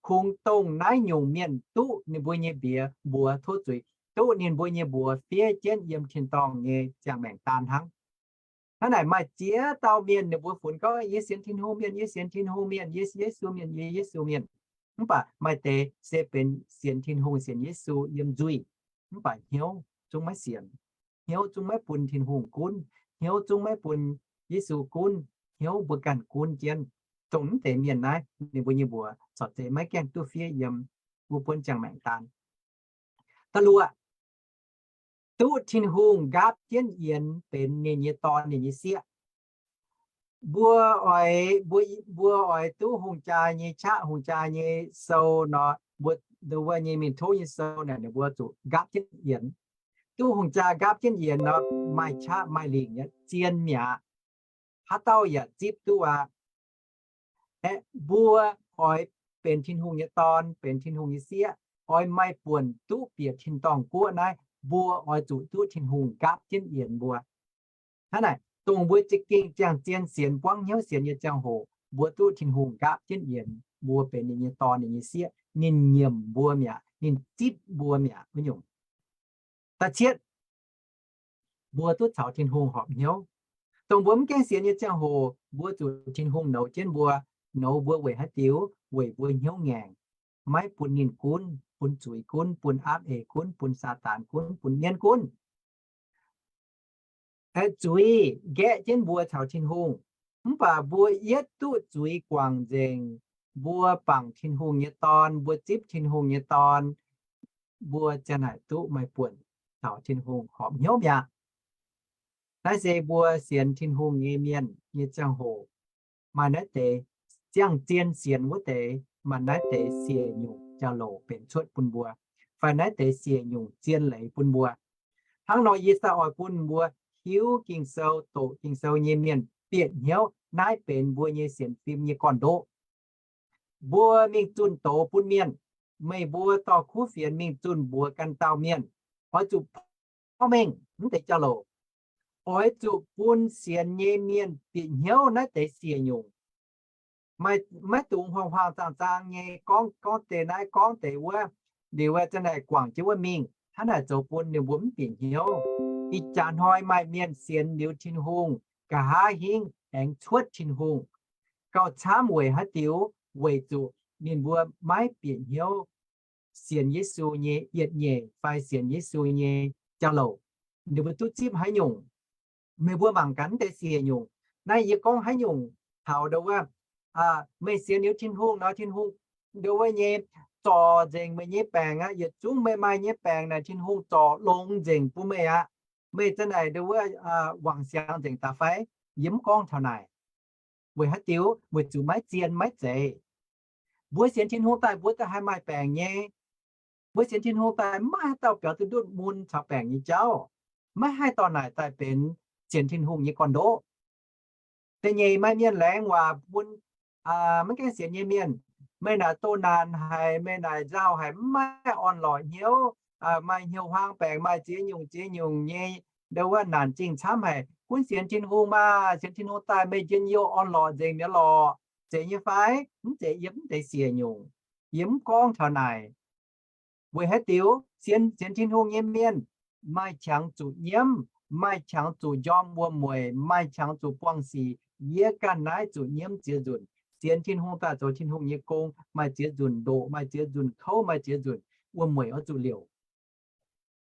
Kungx dongh naaiv nyungc mienh duqv ninh mbuo nyei mbiex mbuox tov zuiz, duqv ninh mbuo nyei mbuox fiev jienv yiem tin-dorngh nyei ziangh maengc daan hnangv. Hnangv naaic maaih ziex dauh mienh ninh mbuo funx gorngv, yie sienx Tin-Hungh mienh, yie sienx Tin-Hungh mienh, yie Yesu mienh, yie Yesu mienh. Mv baac maaih deix se benx sienx Tin-Hungh sienx Yesu yiem nzuih, mv baac hnyouv zungv maiv sienx. Hnyouv zungv maiv bun Tin-Hungh gunv, hnyouv zungv maiv bun Yesu gunv, hnyouv mbuo ganh gunv jienv. Dongh mv deix mienh naaiv ninh mbuo nyei mbuox corc zeiz maiv gaengh duqv fiev yiem wuov buonv ziangh maengc daan. Da'luoqc, duqv Tin-Hungh nqaapv jienv yienx benx ninh nyei dorn, ninh nyei sieqv. Mbuo oix, mbuo, mbuo oix duqv hungh jaa nyei qaqv, hungh jaa nyei sou nor, mbuo, wuov nyei mingh tov nyei sou naaic, ninh mbuo zuqc nqaapv jienv yienx. Duqv hungh jaa nqaapv jienv yienx nor, maaih qaqv maaih lingc nyei, zien mi'aqv. Haaix dauh yaac zipv duqv aqv. Aeqv, mbuo oix benx Tin-Hungh nyei dorn, benx Tin-Hungh nyei sieqv, oix maaih buonc duqv bieqc tin-dorngh guoqv naaiv, mbuo oix zuqc duqv Tin-Hungh nqaapv jienv yienx mbuo. Hnangv naaic, dongh mbuo za'gengh ziangh zien sienx, buangv hnyouv sienx nyei ziangh hoc, mbuo duqv Tin-Hungh nqaapv jienv yienx mbuo benx ninh nyei dorn, ninh nyei sieqv, ninh nyiemc mbuo mi'aqv, ninh zipv mbuo mi'aqv wuov nyungc. Da'cietv, mbuo duqv caux Tin-Hungh horpc hnyouv. Dongh mbuo mv gaengh sienx nyei ziangh hoc, mbuo zuqc Tin-Hungh nouz jienv mbuo. Nouz mbuo weic haaix diuc? Weic mbuo hnyouv ngaengc, maiv bun ninh gunv, bun zuiz gunv, bun aapv eix gunv, bun Saadaan gunv, bun mienv gunv. Zuiz nqaeqv jienv mbuo caux Tin-Hungh. Mv baac mbuo yietv duqv zuiz guangc nzengc, mbuo bangc Tin-Hungh nyei dorn, mbuo zipv Tin-Hungh nyei dorn, mbuo ziang naaic duqv maaih buonc caux Tin-Hungh horpc hnyouv mi'aqv. Naaiv se mbuo sienx Tin-Hungh nyei mienh nyei ziangh hoc, maaih naaiv deix ziangh zien sienx wuov deix, maaih naaiv deix siec nyungc jauv-louc benx cuotv bun mbuo, fai naaiv deix siec nyungc zien leiz bun mbuo. Hnangv nor yie se oix bun mbuo hiuv Ging-Sou, doqc Ging-Sou nyei mienh bieqc hnyouv naaiv benx mbuo nyei sienx fim nyei gorn-ndoqv. Mbuo mingh zunh doz bun mienh. Meih mbuo dorh kuv fienx mingh zunh mbuox ganh dauh mienh. Oix zuqc porv mengh mv deix jauv-louc. Oix zuqc bun sienx nyei mienh bieqc hnyouv naaiv deix siec nyungc. Maiv dungx huaang-huaang zaang-zaang nyei gorngv, gorngv deix naaiv gorngv deix wuov, liuz wuov ziang naaic guangc jienv wuov mingh. Hnangv naaic zoux bun ninh mbuo mv bieqc hnyouv. Ih jaax hnoi maaih mienh sienx liuz Tin-Hungh, nqa'haav hingv aengx cuotv Tin-Hungh. Gauh camv weic haaix diuc? Weic zuqc ninh mbuo maiv bieqc hnyouv sienx Yesu nyei yietc nyeic fai sienx Yesu nyei jauv-louc. Ninh mbuo duqv zipv haaix nyungc? Meih mbuo mangc gaax naaiv deix siec nyungc. Naaiv yie gorngv haaix nyungc taux ndo wuov, meih sienx liuz Tin-Hungh nor, Tin-Hungh ndo wuov nyei zorc nzengc meih nyei baengc aqv. Yietc zungv meih maaih nyei baengc naaic Tin-Hungh zorc longx nzengc bun meih aqv. Meih ziang naaic ndo wuov wangc siangx nzengc daaih fai? Yie mv gorngv taux naaic. Weic haaix diuc? Weic zuqc maiv zien maiv zeiz. Mbuo sienx Tin-Hungh daaih mbuo daaih haih maaih baengc nyei. Mbuo sienx Tin-Hungh daaih maiv maaih haaix dauh biaux duqv ndutv mun caux baengc nyei jauv. Maiv haih dorh naaic daaih benx sienx Tin-Hungh nyei gorn-ndoqv. Da'nyeic maaih mienh laengz waac bun maiv gaengh sienx nyei mienh, meih naaic doh naanc haic, meih naaic nzauh haic, maiv maaih orn-lorqc hnyouv, maaih hnyouv huaang baengc, maaih ziex nyungc ziex nyungc nyei, ndo wuov naanc zingh camv haic. Gunv sienx Tin-Hungh maah! Sienx Tin-Hungh daaih meih njien-youh orn-lorqc nzengc mi'aqv lorqc. Zeiz nyei fai? Mv zeiz, yie mv deix siec nyungc. Yie mv gorngv taux naaic. Weic haaix diuc? Sienx, sienx Tin-Hungh nyei mienh maaih qangx zuqc nyiemv, maaih qangx zuqc njormh wuom-mueic, maaih qangx zuqc buangh sic. Yie ganh naaiv zuqc nyiemv ziex nzunc. Sienx Tin-Hungh daaih zoux Tin-Hungh nyei gong, maaih ziex nzunc ndoqc, maaih ziex nzunc kouv, maaih ziex nzunc wuom-mueic oix zuqc liouc.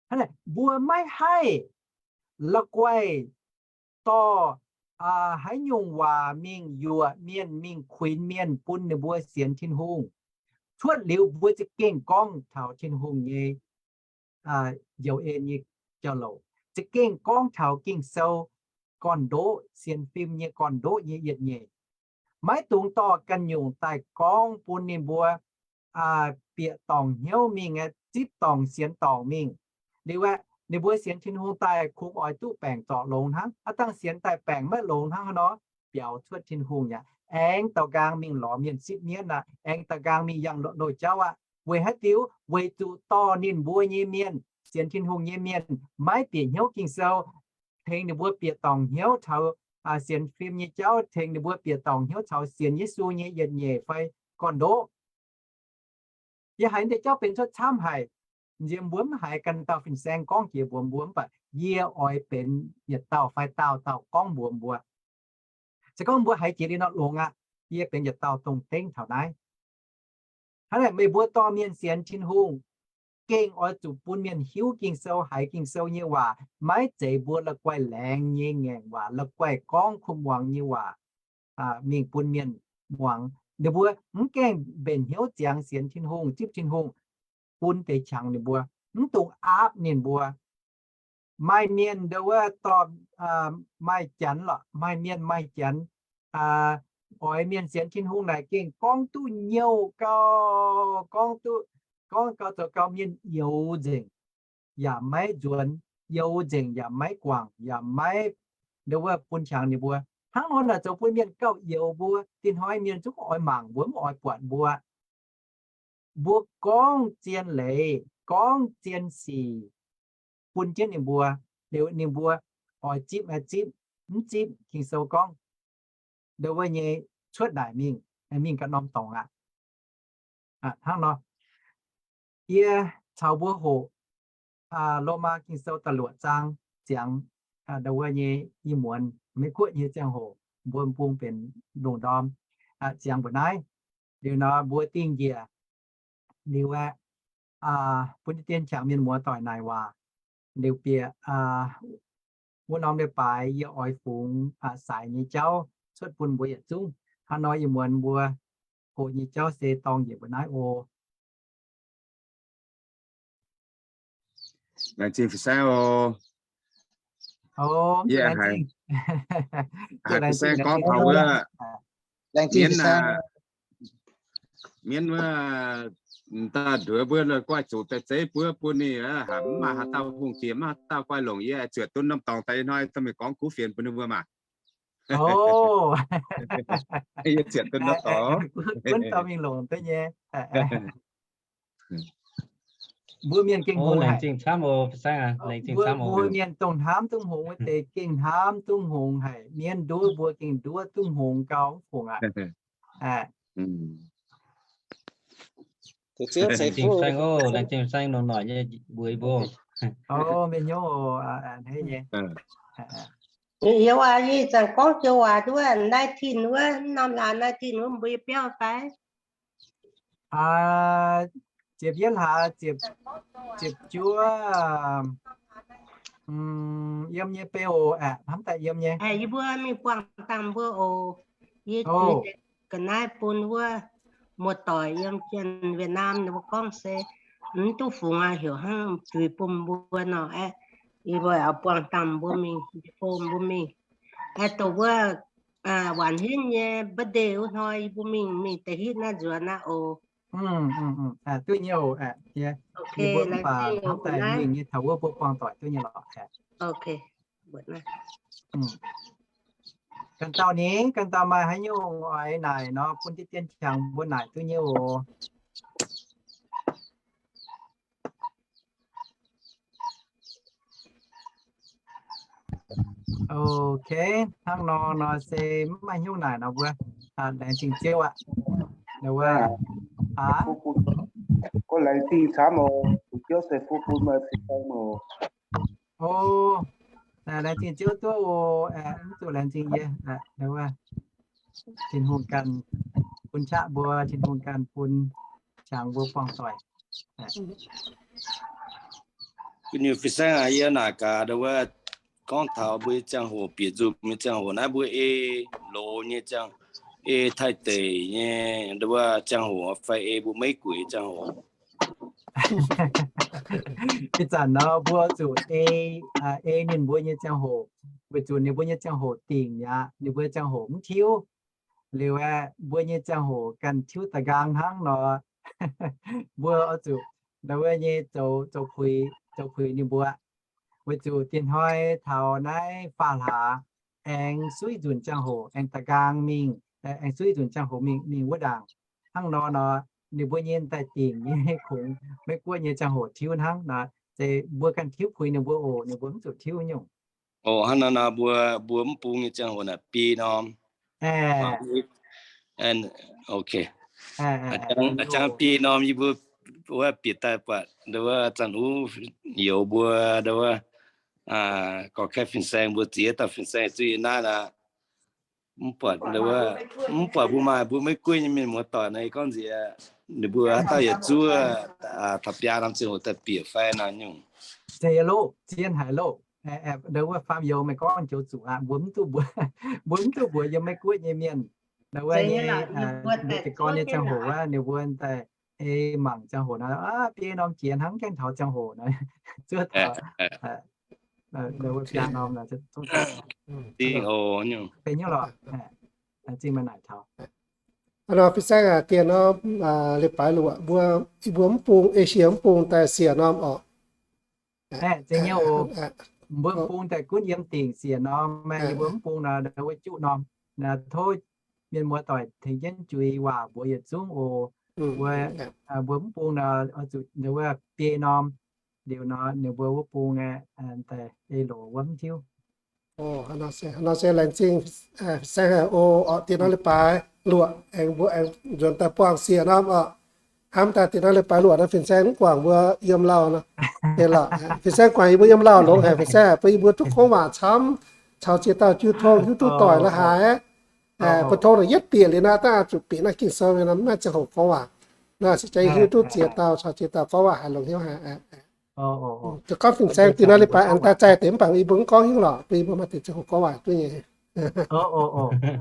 Hnangv naaic, mbuo maiv haih la'guaih dorh haaix nyungc waac mingh yuoqc mienh, mingh kuinx mienh bun ninh mbuo sienx Tin-Hungh. Cuotv liuz mbuo za'gengh gorngv taux Tin-Hungh nyei njoux en nyei jauv-louc, za'gengh gorngv taux Ging-Sou gorn-ndoqv, sienx fim nyei gorn-ndoqv nyei yietc nyeic. Maiv dungx dorh ganh nyungc daaih gorngv bun ninh mbuo bieqc dorngc hnyouv mingh, zipv dorngc sienx dorngc mingh. Liuz aeqv, ninh mbuo sienx Tin-Hungh daaih kungx oix duqv baengc zorc longx hnangv. Aav dangh sienx daaih baengc maiv longx hnangv haaix nor, biaux cuotv Tin-Hungh aqv. Aengx daaux nqaang mingh lorz mienh sipv mienv aqv. Aengx daaux nqaang mingh yangh loz-jauv aqv. Weic haaix diuc? Weic zuqc dorh ninh mbuo nyei mienh, sienx Tin-Hungh nyei mienh, maiv bieqc hnyouv Ging-Sou, tengx ninh mbuo bieqc dorngc hnyouv caux sienx fim nyei jauv, tengx ninh mbuo bieqc dorngc hnyouv caux sienx Yesu nyei yietc nyeic fai gorn-ndoqv. Yie haiz deix jauv benx cuotv camv haic. Nziex mbuo mv haiz ganh dauh fin-saeng gorngv jiex mbuox mbuo, mv baac yie oix benx yietc dauh fai dauh dauh gorngv mbuox mbuo. Se gorngv mbuo haiz jiex liuz nor longx aqv. Yie benx yietc dauh dongh dengv taux naaiv. Hnangv naaic meih mbuo dorh mienh sienx Tin-Hungh, gengh oix zuqc bun mienh hiuv Ging-Sou, haiz Ging-Sou nyei waac, maiv zeiz mbuo la'guaih laengz nyei ngaengc waac, la'guaih gorngv kuv muangx nyei waac mingh bun mienh muangx. Ninh mbuo mv gaengh mbenc hnyouv ziangx sienx Tin-Hungh, zipv Tin-Hungh, bun deix qangx ninh mbuo, mv dungx aapv ninh mbuo. Maaih mienh ndo wuov dorh maaih janx lorqc, maaih mienh maaih janx oix mienh sienx Tin-Hungh naaic gengh gorngv duqv nyouh gau, gorngv duqv, gorngv gau zoux gau mienh youx nzengc yaac maiv nzuonx, youx nzengc yaac maiv guangc, yaac maiv ndo wuov bun qangx ninh mbuo. Hnangv nor naaic zoux bun mienh gauh youx mbuo. Dinh hnoi mienh zungv oix mangc mbuo, mv oix buatc mbuo. Mbuo gorngv zien leiz, gorngv zien sic bun jienv ninh mbuo, liuz ninh mbuo oix zipv aeqv zipv, mv zipv Ging-Sou gorngv ndo wuov nyei cuotv naaic mingh, mingh ganh norm dorngx aqv. Hnangv nor, yie caux mbuo hoqc Lomaa Ging-Sou da'luoqc zaang ziangx ndo wuov nyei ih muonz Meiv Guoqv nyei ziangh hoc, mbuo bung benx lungh ndorm ziangx mbuo naaiv. Liuz nor mbuo dingh njiec liuz aeqv, bun dien qangx mienh muoz doic naaic waac. Liuz bieqc wuov norm leiz-baaix yie oix fungx saaix nyei jauv cuotv bun mbuo yietc zungv. Hnangv nor ih muonz mbuo hoqc nyei jauv se dorng njiec mbuo naaiv oc. Laengz zingh fin-saeng oc. Yie haiz fin-saeng gorngv taux wuov mienv, mienv wuov, daaih nduov mbuo la'guaih zuqc daaih zeiv buov bun ninh, mv maaih haaix dauh hungh diex, mv maaih haaix dauh guaih longc. Yie zuotc duqv norm dorngx daaih ih hnoi daaih mingh gorngv kuv fienx bun ninh mbuo maah. Yie zuotc duqv norm dorngx, gunv dorh mingh longc duqv nyei. Mbuo mienh gengh hngongx haic. Mbuo mienh dongh hnamv duqv hngongx wuov deix gengh hnamv duqv hngongx haic. Mienv nduov mbuo gengh nduov duqv hngongx gau mv fungc aqv. Mienh hnyouv a'hneiv nyei. Yie waac yie zanc gorngv joux waac duqv nineteen wuov, norm laaix nineteen wuov mbuo yie biauv fai? Ziepc yietv hlaax, ziepc juov, yiem nyei bei oc, hnamv daaih yiem nyei. Yie mbuo mingh buangh dangh mbuo oc. Yie ga'naaiv bun wuov muoz-doic yiem jienh Việt Nam ninh mbuo gorngv se mv duqv fungx aqv, heuc hnangv zuiz bun mbuo nor aeqv, yie mbuo buangh dangh mbuo mingh, bun mbuo mingh. Aeqv, dongh wuov Waanc henv nyei birthday wuov hnoi yie mbuo mingh, mingh da'hitv naaiv nzuonx naaiv oc. Duqv nyei oc. Yie mbuo mv baac hnamv daaih mingh nyei taux wuov mbuo buangh doic duqv nyei lorqc. Ganh dauh ninh, ganh dauh maaih haaix nyungc oix naaic nor, bun diqv dien qangx mbuo naaic duqv nyei oc. Ok, hnangv nor nor se mv maaih hnyouv naaic nor mbuo laengz zingh Ziouv aqv. Laengz zingh camv oc. O, laengz zingh Ziouv duqv oc. Mv zuqc laengz zingh yie. Tin-Hungh ganh bun qaqv mbuo, Tin-Hungh ganh bun qangx mbuo buangh doic. Gu'nyuoz fin-saeng aac, yie naaic gaax ndau wuov, gorngv taux mbuo nyei ziangh hoc, bieqc nzunc nyei ziangh hoc naaiv mbuo ei loz nyei ziangh, ei Taiv deic nyei ndau wuov ziangh hoc fai ei mbuo Meiv Guoqv nyei ziangh hoc. Ih zanc nor mbuo zuqc ei, ei ninh mbuo nyei ziangh hoc, weic zuqc ninh mbuo nyei ziangh hoc dingc mi'aqv, ninh mbuo ziangh hoc mv tiuv. Liuz aeqv, mbuo nyei ziangh hoc ganh tiuv da'nqaang hnangv nor, mbuo oix zuqc ndau wuov nyei zoux, zoux puix, zoux puix ninh mbuo. Weic zuqc diex hnoi taux naaiv faam hlaax aengx suiv nzunc ziangh hoc aengx da'nqaang mingh, aengx suiv nzunc ziangh hoc mingh, mingh wuov ndaangc. Hnangv nor nor, ninh mbuo nyei daaih dingc nyei kungx Meiv Guoqv nyei ziangh hoc tiuv hnangv nor, se mbuo ganh tiuv puix ninh mbuo oc, ninh mbuo mv zuqc tiuv nyungc. Oc, hnangv nor nor mbuo, mbuo mv bung nyei ziangh hoc naaic biei norm. Ok. Jangx biei norm yie mbuo wuov bieqc daaih buatc ndau wuov zanc huv youz mbuo ndau wuov gorx kaeqv fin-saeng mbuo ziex dauh fin-saeng zuqc naaiv aqv. Mv buatc ndau wuov, mv buatc mbuo maaih mbuo Meiv Guoqv nyei mienh muoz-doic nor, gorngv nziex ninh mbuo haaix dauh yietc zuov taux biaa norm ziangh hoc daaih bieqc fai nor nyungc. Zeiz loh, zien haic loh. Ndau wuov faam youz meih gorngv joux zuqc aqv. Mbuo mv duqv mbuox, mbuo mv duqv mbuox yiem Meiv Guoqv nyei mienh. Ndau wuov nyei, mbuo deix gorn nyei ziangh hoc wuov, ninh mbuo daaih ei mangc ziangh hoc nor, biei norm jiex hnangv gaengh taux ziangh hoc nor, zuov taux. Ndau wuov biaa norm nor, benx nyungc lorqc. Zingh maaih naaic taux. Aa nor, fin-saeng aac, diex norm leiz-baaix luoqc mbuo, yie mbuo mv bung, Asia mv bung daaih siec norm orqc. Zeiz nyei oc. Mbuo mv bung daaih gunv yiem dingc siec norm, yie mbuo mv bung nor, ndau wuov juqv norm. Naaiv tov mienh muoz-doic tengx jienv juix waac mbuox yietc zungv oc. Mbuo, mbuo mv bung nor, oix zuqc ndau wuov biei norm. Liuz nor ninh mbuo wuov bung aeqv, daaih ei loz wuov mv tiuv. Nor se laengz zingh fin-saeng haic oc. Orqc, diex norm leiz-baaix luoqc aengx mbuo aengx nzuonx daaih buangh siec norm orqc. Hnamv daaih diex norm leiz-baaix luoqc nor fin-saeng mv guangc mbuo yiem lauh nor. Fin-saeng guangc yie mbuo yiem lauh longx haic fin-saeng, bun yie mbuo duqv gorngv waac camv, caux ziex dauh jiu tong hiuv duqv doic la'haaix. Bun tong naaic yietv bieqc liuz naaiv, daav zuqc bieqc naaiv Ging-Sou naaiv, maiv ziangh hoc gorngv waac. Naaiv se jaaix hiuv duqv ziex dauh caux ziex dauh gorngv waac haic longx hnyouv haic. Gorngv fin-saeng diex norm leiz-baaix aengx daaih zaih deix mv baac yie mbuo mv gorngv hnyouv lorqc, bun yie mbuo maaih deix ziangh hoc gorngv waac duqv nyei.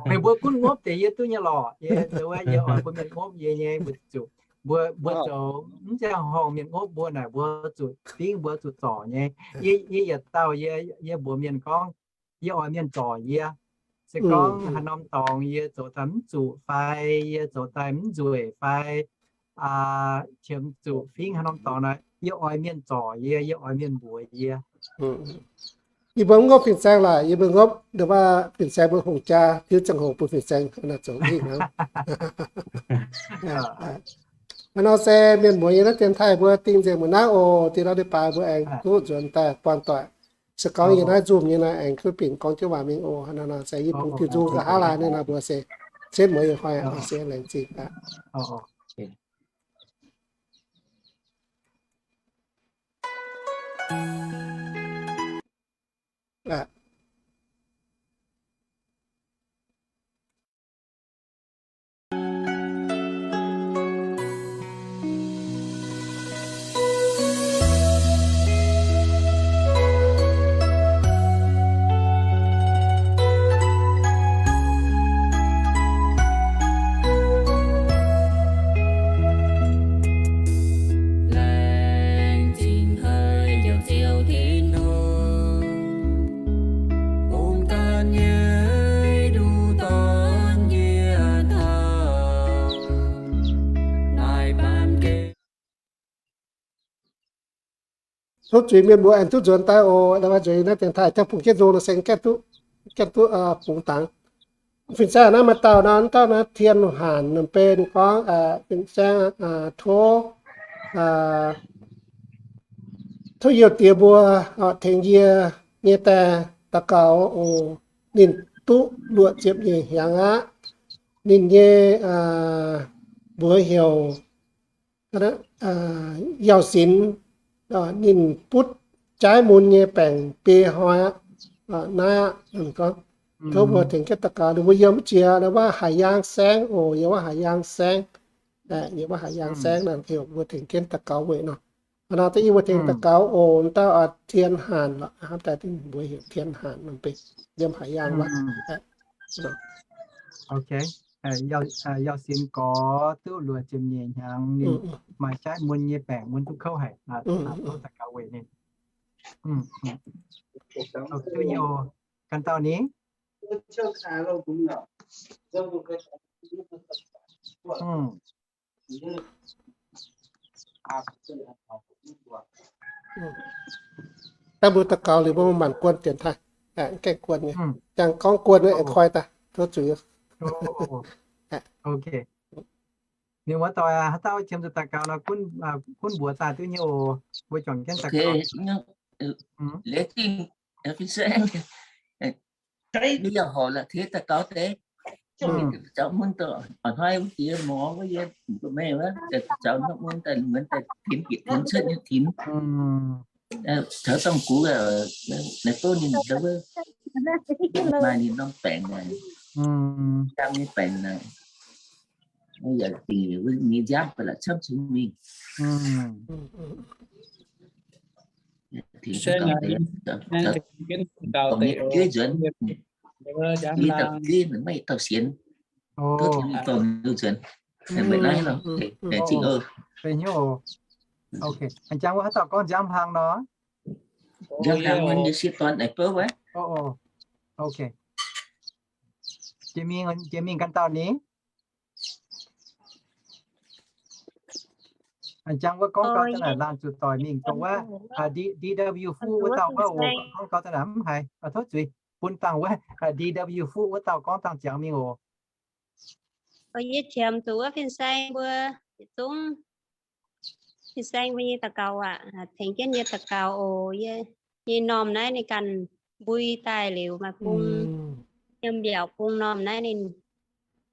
Meih mbuo gunv ngopv deix yie duqv nyei lorqc. Yie, yie oix bun mienh ngopv yie nyei, mbuo zuqc, mbuo, mbuo zoux mv ziangh horngh mienh ngopv mbuo naaic, mbuo zuqc fingv, mbuo zuqc zorc nyei. Yie, yie yietc dauh yie, yie mbuox mienh gorngv, yie oix mienh zorc yie. Se gorngv haaix norm dorngx yie zoux daaih mv zuqc fai yie zoux daaih mv nzueic fai qiemx zuqc fingv haaix norm dorngx naaic, yie oix mienh zorc yie, yie oix mienh mbuox yie. Yie mbuo mv ngopv fin-saeng laaix, yie mbuo ngopv ndongc wuov fin-saeng mbuo hungh jaa tiuv ziangh hoc bun fin-saeng zoux hingh hnangv. Hnangv nor se mienh muoz nyei naaiv dien Taiv mbuo dingh nzengc mbuo naaiv oc. Diex norm leiz-baaix mbuo aengx duqv nzuonx daaih buangh doic. Se gorngv yie naaiv nzunc nyei nor aengx duqv binc gorngv jienv waac mingh oc. Hnangv nor se yie bungx diuh nzung nqa'haav laaix ninh nor mbuo se cietv mueiz yie hnoi se laengz zingh aqv. Tov zuiz mienh muoz aengx duqv nzuonx daaih oc. Naaiv nzuonx naaiv dienx taaih tengx bungx jienv nzung nor se gaengh duqv, gaengh duqv bungx dangx. Fin-saeng naaiv maaih dauh nor, dauh naaiv Tien Haac Nonc Beiv ninh gorngv, fin-saeng, tov, tov Youh Diex mbuo tengx yie nyei daaih daux gaux oc. Ninh duqv luoqc ziepc nyeic hnyangx aqv. Ninh nyei mbuox heuc Yauh Sinx, ninh butv jaaiv mun nyei baengc biei hnoi aqv. Naaiv aqv, gorngv tov mbuo tengx jienv daux gaux. Ninh mbuo yiem jiex wuov Haaix Yaang Saengv oc, yiem wuov Haaix Yaang Saengv, yiem wuov Haaix Yaang Saengv naaic, mbuo tengx jienv daux gaux weic nor. Nor da'yietv mbuo tengx daux gaux oc. Dauh Tien Haac lorqc, hnamv daaih mbuox heuc Tien Haac nor, yiem Haaix Yaang wuov. Ok. Yauh Sinx gorx duqv luoqc ziepc nyeic hnyangx, ninh maaih jaaiv mun nyei baengc, mun duqv kouv haic. Tov daux gaux weic ninh. Duqv nyei oc. Ganh dauh ni. Dangh mbuo daux gaux liuz mbuo maanc guon dienx taaih, gaengh guon nyei, jangx gorngv guon aengx koi daaih, tov zuiz. Ok. Mienh muoz-doic, haaix dauh qiemx zuqc daux gaux nor, gunv mbuox daaih duqv nyei oc. Mbuo juangc jienv daux gaux. Fin-saeng, yie horc la'tiex daux gaux deix. Zaux mun daaih hnoi wuov diex mor wuov, yie mbuo maiv wuov, zaux norm mun daaih muonz daaih tinx bieqc tinx cuotv nyei tinx. Taux dongh gux, naaiv bouv ninh wuov, maaih ninh norm baengc naaic, nziaamv nyei baengc naaic, yaac dingc ninh nziaamv ba'laqc camv cingx mingh. Dongh ninh jueiv nzuonx, jueiv dauh jueiv maiv dauh sienx, tov tengx mingh dorh nzuonx. Meih naaiv lorqc, laengz zingh oc. Jangx wuov haaix dauh gorngv nziaamv hlang nor? Nziaamv hlang mienh nyei sieqv dorn naaic bouv wuov. Ok. Jiex mingh, jiex mingh ganh dauh ni. Jangx wuov gorngv gau daaih naaic laanh zuqc doic mingh dongh wuov D W Fuqv wuov dauh wuov oc. Gorngv gau daaih naaic mv haiz, tov zuiz, bun dangh wuov D W Fuqv wuov dauh gorngv dangh ziangx mingh oc. Yie qiemx zuqc wuov fin-saeng mbuo yietc zungv, fin-saeng mbuo nyei daux gaux aac, tengx jienv yie daux gaux oc. Yie nyei normh naaiv ninh ganh mbui daaih liuz maaih bung, yiem mbiaauc bung normh naaiv ninh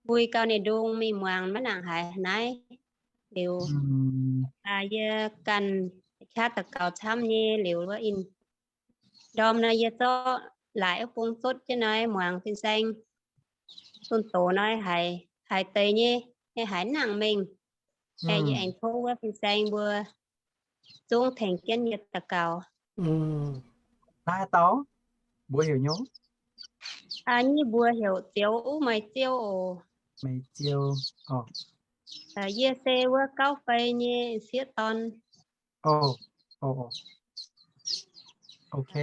mbui gau ninh ndung mingh muangx maiv nangc haaix naaiv liuz, yie ganh qaqv daux gaux camv nyei liuz wuov in ndorm naaiv yie zorqv laaix wuov bung zotv jienv naaiv muangx fin-saeng dunh doz naaiv haiz, haiz deix nyei, haiz nangc mengh. Aengx yie aengx tov wuov fin-saeng mbuo zungv tengx jienv yie daux gaux. Naaiv dauh mbuox heuc nyei, nyei mbuox heuc Ziouv, Meix Ziou oc. Meix Ziou. Yie se wuov Gauv Fei nyei sieqv dorn. Ok.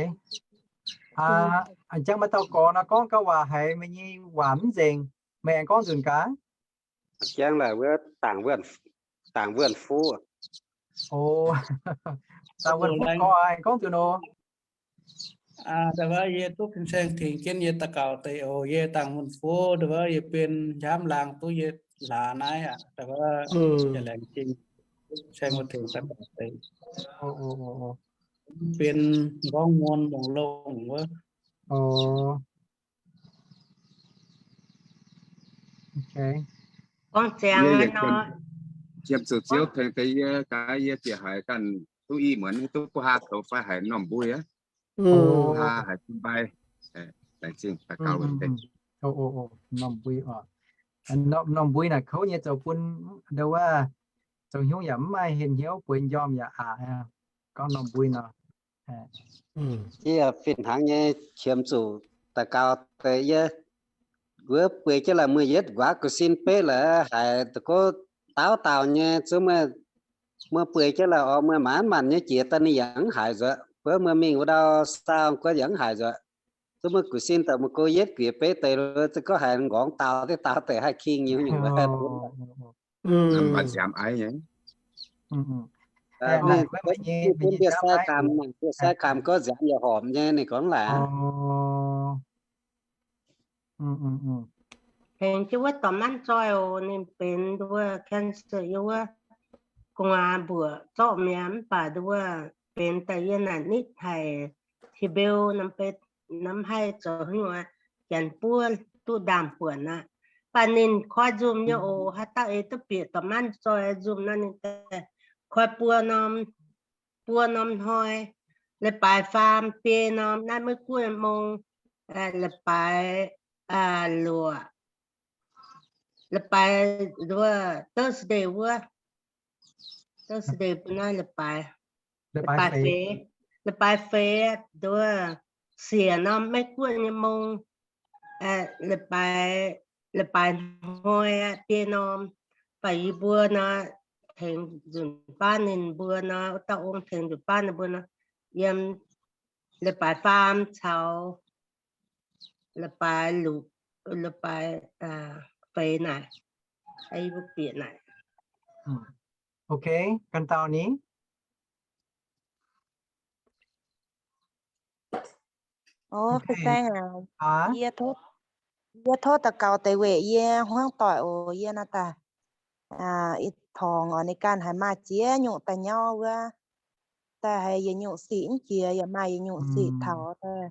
Jangx maaih dauh gorx nor gorngv gauh waac haiz meih nyei waac mv nzengc. Meih aengx gorngv nzunc gaax. Jangx laaix wuov Dangc Wuonh Fuqv. Dangc Wuonh Fuqv gorngv, aengx gorngv nzunc oc. Da'wuov yie duqv fin-saeng tengx jienv yie daux gaux deix oc. Yie Dangc Wuonh Fuqv, da'wuov yie benx nziaamv laangz duqv yie hlaax naaiv aqv. Da'wuov yaac laengz zingh fin-saeng mbuo tengx daux gaux deix. Benx nqorngv muon mongc longh wuov. Qiemx zuqc Ziouv tengx deix yie, gaax yie ziouc haiz ganh duqv i muonz duqv buv haa zoux fai haiz normh mbui aqv. Buv haa haiz bun mbai. Laengz zingh daux gaux deix. Normh mbui oc. Normh mbui naaic kouv nyei zoux bun ndau wuov zoux hnyouv yaac mv maaih henh hnyouv, bueix njormh yaac aqc. Gorngv normh mbui nor, yie fih hnangv nyei qiemx zuqc daux gaux deix yie. Wuov bueix jienv laaix muoz-yietv nquaqv gu'sin beqv laaix haiz da'gouv daauv daauh nyei, zuov muoz bueix jienv laaix oix muoz maanc maanc nyei jiex daaih ninh yaac mv haiz nzuonx. Wuov muoz mingh wuov ndau saau guon yaac mv haiz nzuonx. Zuov muoz gu'sin daaih muoz go yietv guiex beqv deix, za'gengh haiz nqorngv daauh deix daauh deix haih king nyei nyungc. Maaih nziaamv aiv nyei. Ninh bun mbiauz-sai kaamx, mbiauz-sai kaamx gorngv nziaamx yaac horpc nyei, ninh gorngv laaic. Tengx jienv wuov dorh manv zoih oc, ninh benx nduov cancer yiem wuov gu'nguaaz mbuoqc zorqv mi'aqv, mv baac nduov benx daaih yiem naaic nitv haic, Hebrew norm, norm haih zoux haaix nyungc, janx buov duqv ndaangc buonc aqv. Mv baac ninh koi nzunc nyei oc, haaix dauh eix duqv bieqc dorh manv zoih nzunc nor, ninh daaih koi buo norm, buo norm hnoi, leiz-baaix faam biei norm, naaiv maiv guoqv nyei mong, leiz-baaix luoqc, leiz-baaix nduov Thursday wuov, Thursday bun naaiv leiz-baaix, leiz-baaix feix, leiz-baaix feix nduov siec norm maiv guoqv nyei mong, leiz-baaix, leiz-baaix hnoi aqv, biei norm. Baac yie mbuo nor, tengx nzunc baav ninh mbuo nor, wuov dauh ong tengx nzunc baav ninh mbuo nor, yiem leiz-baaix faam caux leiz-baaix luoqc, leiz-baaix feix naaic, yie mbuo bieqc naaic. Ok, ganh dauh ni. Ov, Baeng aac, yie tov daux gaux deix weic yie hmuangv doic oc. Yie nor daaih ih torngx oc, ninh ganh haiz maaih ziex nyungc daaih nyauv wuov, daaih haiz yietc nyungc sic mv jiex, yaac maaih yietc nyungc sic taux daaih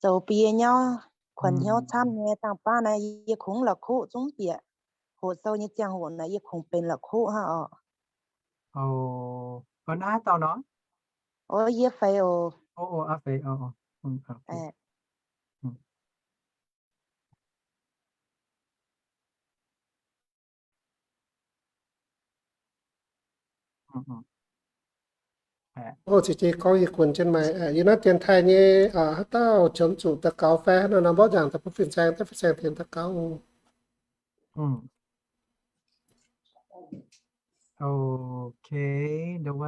zoux bun yie nyauv kuonx hnyouv camv nyei. Dangh baav naaiv yie kungx la'kuqv zungv bieqc. Hoqc sou nyei ziangh hoc naaic yie kungx benx la'kuqv hnangv oc. Ov, naaiv dauh nor? Ov, yie feix oc. Ov, ciex jiez gorngv yie kuonx jienv maaih yie naaiv dienx taaih nyei haaix dauh qiemx zuqc daux gaux fai haaix nor, mborqv nzangc daaih bun fin-saeng, daaih fin-saeng tengx daux gaux. Ok, nduov,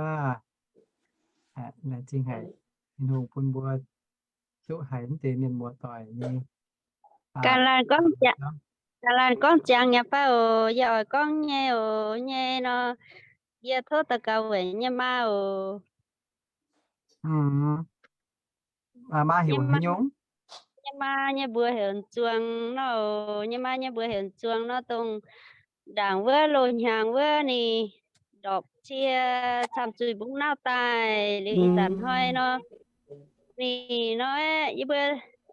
laengz zingh haic Tin-Hungh bun mbuo duqv haiz mv deix mienh muoz-doic nyei. Ga'naaiv gorngv ziangx nyei fai oc? Yie oix gorngv nyei oc. Nyei nor, yie tov daux gaux weic nyei maa oc. Maa heuc haaix nyungc? Nyei maa nyei mbuox heuc Zuangx nor. Nyei maa nyei mbuox heuc Zuangx nor, dongh ndaangc wuov loz-hnyangx wuov ninh ndorpc cie camv zuih mbungv nauv daaih liuz ih zanc hnoi nor, ninh nor, yie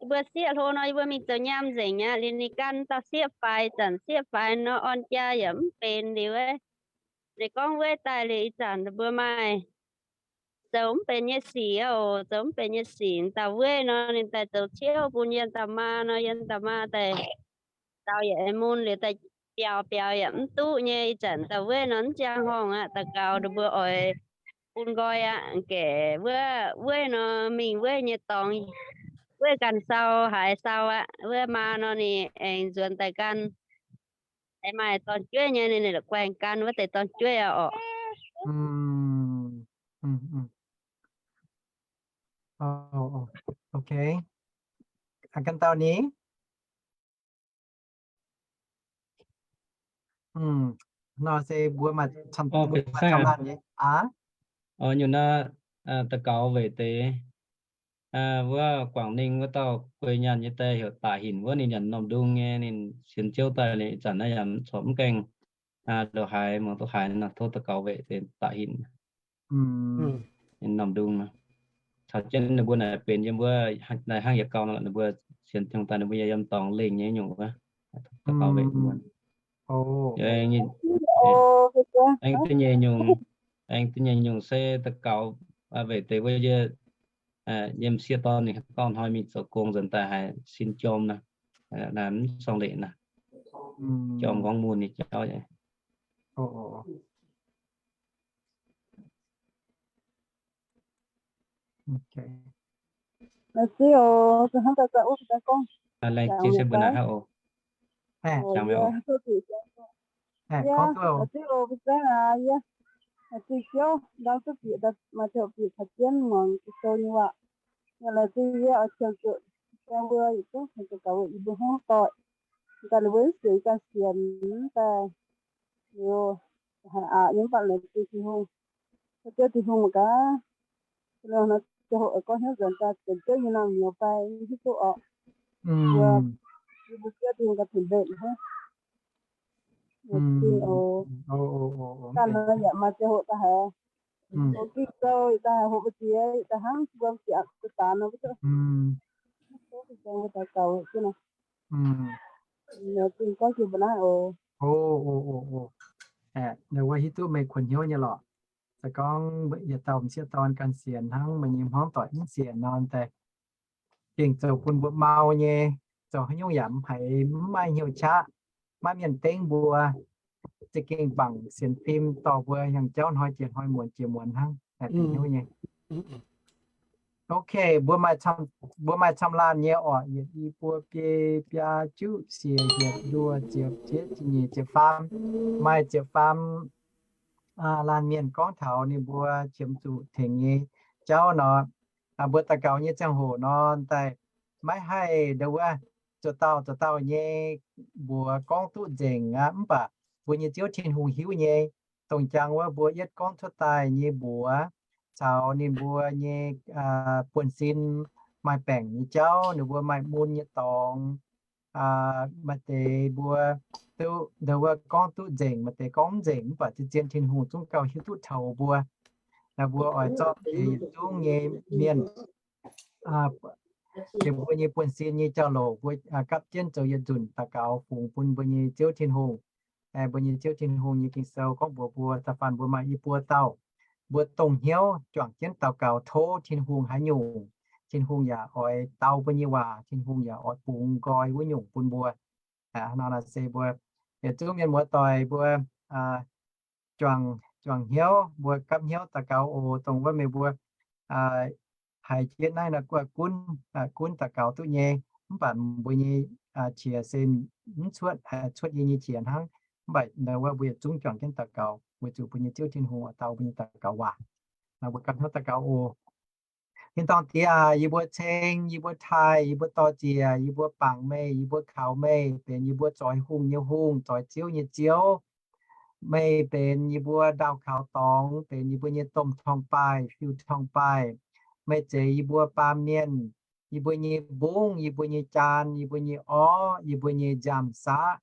mbuo sieqv hlo nor, yie mbuo mingh zoux nyaam nzengc aqv. Liuz ninh gan dauh sieqv faix, zanc sieqv faix nor orn jaa yaac mv benx liuz, ninh gorngv wuov daaih liuz ih zanc mbuo maaih zoux mv benx nyei sic oc, zoux mv benx nyei sic. Dauh wuov nor ninh daaih zoux ciouv bun yie dauh maa nor, yie dauh maa daaih dau yaac mun liuz daaih biaux biaux yaac mv duqv nyei. Ih zanc dauh wuov nor mv ziangh horngh aqv. Daux gaux ninh mbuo oix bun nqoi aqv. Gaeqv wuov, wuov nor mingh wuov nyei dorngx, wuov ganh sau haaix sau aqv. Wuov maa nor ninh aengx nzuonx daaih gan, aengx maaih dorn-jueiv nyei, ninh la'guaih gan wuov deix dorn-jueiv aqv orqc. Ok, ganh dauh ni. Nor se mbuo maaih camv laanh nyei aqv. Nyungc naaiv daux gaux weic deix wuov Quảng Ninh wuov dauh guei nyaanh nyei daaih heuc Daaih Hinc wuov, ninh nyanc norm ndung nyei, ninh sienx Ziouv daaih, ninh ih zanc naaiv yaac corc mv gaengh loz-haaix, muangx duqv haaix nor, tov daux gaux weic deix Daaih Hinc. Ninh norm ndung nor, caux jienv ninh mbuo naaiv benx yiem wuov, naaiv hnangv yietc gau nor, ninh mbuo sienx Tin-Hungh daaih ninh mbuo yiem dorngx lengh nyei nyungc wuov, daux gaux weic mbuo. Aengx duqv nyei nyungc, aengx duqv nyei nyungc se daux gaux weic deix wuov yie, yiem sieqv dorn ninh gorngv hnoi mingh zoux gong nzuonx daaih haiz sin jorm nor, mv corngh leic nor, jorm nqorngv mun nyei jauv. Laengz zingh oc, hnangv daaih gorngv, laengz zingh se mbuo naaiv haiv oc. Laengz zingh oc, mbuo zaengv aac, yie laengz zingh Ziouv, ndau duqv bieqc, maaih ziangh hoc bieqc caux jienv muangx Ging-Sou nyei waac. Yaac laengz zingh yie oix qiemx zuqc baeng mbuo yietc zungv tengx daux gaux weic yie mbuo hmuangv doic. Daaih ninh mbuo mv sienx, ganh sienx daaih liuz, haiz aqc nyei mv baac laengz zingh Tin-Hungh. Biauv Tin-Hungh mangc gaax, ziangh hoc gorngv hnyouv nzuonx daaih, benx biauv nyei naamh nyouz fai hiuv duqv orqc. Mbuo, mbuo biauv Tin-Hungh ganh cin-mbenc hnangv. Ganh nor yaac maaih ziangh hoc daaih haiz, o, Ging-Sou daaih haiz hoqc mbu'ziex daaih hnangv mbuo m'jangc daaih nor, wuov duqv daux gaux jienv nor. Ging gorngv jienv mbuo naaiv oc. Ninh wuov hiuv duqv meih kuonx hnyouv nyei lorqc. Se gorngv yietc dauh m'sieqv dorn ganh sienx hnangv meih nyei hmuangv doic mv sienx nor daaih, gengh zoux bun mbuo mau nyei, zoux haaix nyungc yaac mv haiz mv maaih hnyouv qaqv, maiv mienh dengv mbuo, za'gengh bangc sienx fim dorh mbuo hiaangx jauv hnoi jiex hnoi, muonz jiex muonz hnangv, haiz benx hnyouv nyei. Ok, mbuo maaih camv, mbuo maaih camv laanh nyei orqc, yietc, i, buo, biei, biaa, juqv, siec, hietc, luoh, ziepc, jietv, nyic, ziepc faam. Maaih ziepc faam laanh mienh gorngv taux ninh mbuo qiemx zuqc tengx nyei jauv nor. Mbuo daux gaux nyei ziangh hoc nor daaih maiv haih ndo wuov, zoux dauh zoux dauh nyei mbuox gorngv duqv nzengc aqv, mv baac mbuo nyei Ziouv Tin-Hungh hiuv nyei. Dongh jangx wuov mbuo yietv gorngv cuotv daaih nyei mbuox caux ninh mbuo nyei buonv-sin maaih baengc nyei jauv, ninh mbuo maaih mun nyei dorngx. Maaih deix mbuo duqv ndo wuov gorngv duqv nzengc, maaih deix gorngv mv nzengc, mv baac zien-zien Tin-Hungh zungv gauh hiuv duqv toux mbuo. Mbuo oix zorqv deix yietc zungv nyei mienh, deix mbuo nyei buonv-sin nyei jauv-louc mbuo gapv jienv zoux yietc nzunc daux gaux fungx bun mbuo nyei Ziouv Tin-Hungh. Mbuo nyei Ziouv Tin-Hungh nyei Ging-Sou gorngv mbuox mbuo, da'faanh mbuo maaih i buo dauh, mbuo dongh hnyouv juangc jienv daux gaux tov Tin-Hungh haaix nyungc, Tin-Hungh yaac oix dau mbuo nyei waac, Tin-Hungh yaac oix bungx nqoi wuov nyungc bun mbuo. Nor naaic se mbuo yietc zungv mienh muoz-doic mbuo juangc, juangc hnyouv, mbuo gapv hnyouv daux gaux oc. Dongh wuov meih mbuo haiz jienv naaiv nor gunv, gunv daux gaux duqv nyei, mv baac mbuo nyei qiex se mv cuotv, cuotv yie nyei qiex hnangv. Mv baac ndo wuov mbuo yietc zungv juangc jienv daux gaux weic zuqc mbuo nyei Ziouv Tin-Hungh oix dau mbuo nyei daux gaux waac. Mbuo gapv hnyouv daux gaux oc. Tin-dorngh Diex aac, yie mbuo ceng, yie mbuo taaih, yie mbuo dor-ziec, yie mbuo bangc meih, yie mbuo kaux meih, benx yie mbuo zoix hungh nyei Hungh, zoix ziouv nyei Ziouv. Meih benx yie mbuo ndaauh kaux dorngx, benx yie mbuo nyei domh torngv-baaih, fiuv-torngv-baaih. Meih zeix yie mbuo baamh mienh, yie mbuo nyei mbungv, yie mbuo nyei jaan, yie mbuo nyei orv, yie mbuo nyei nziaamv-saqv.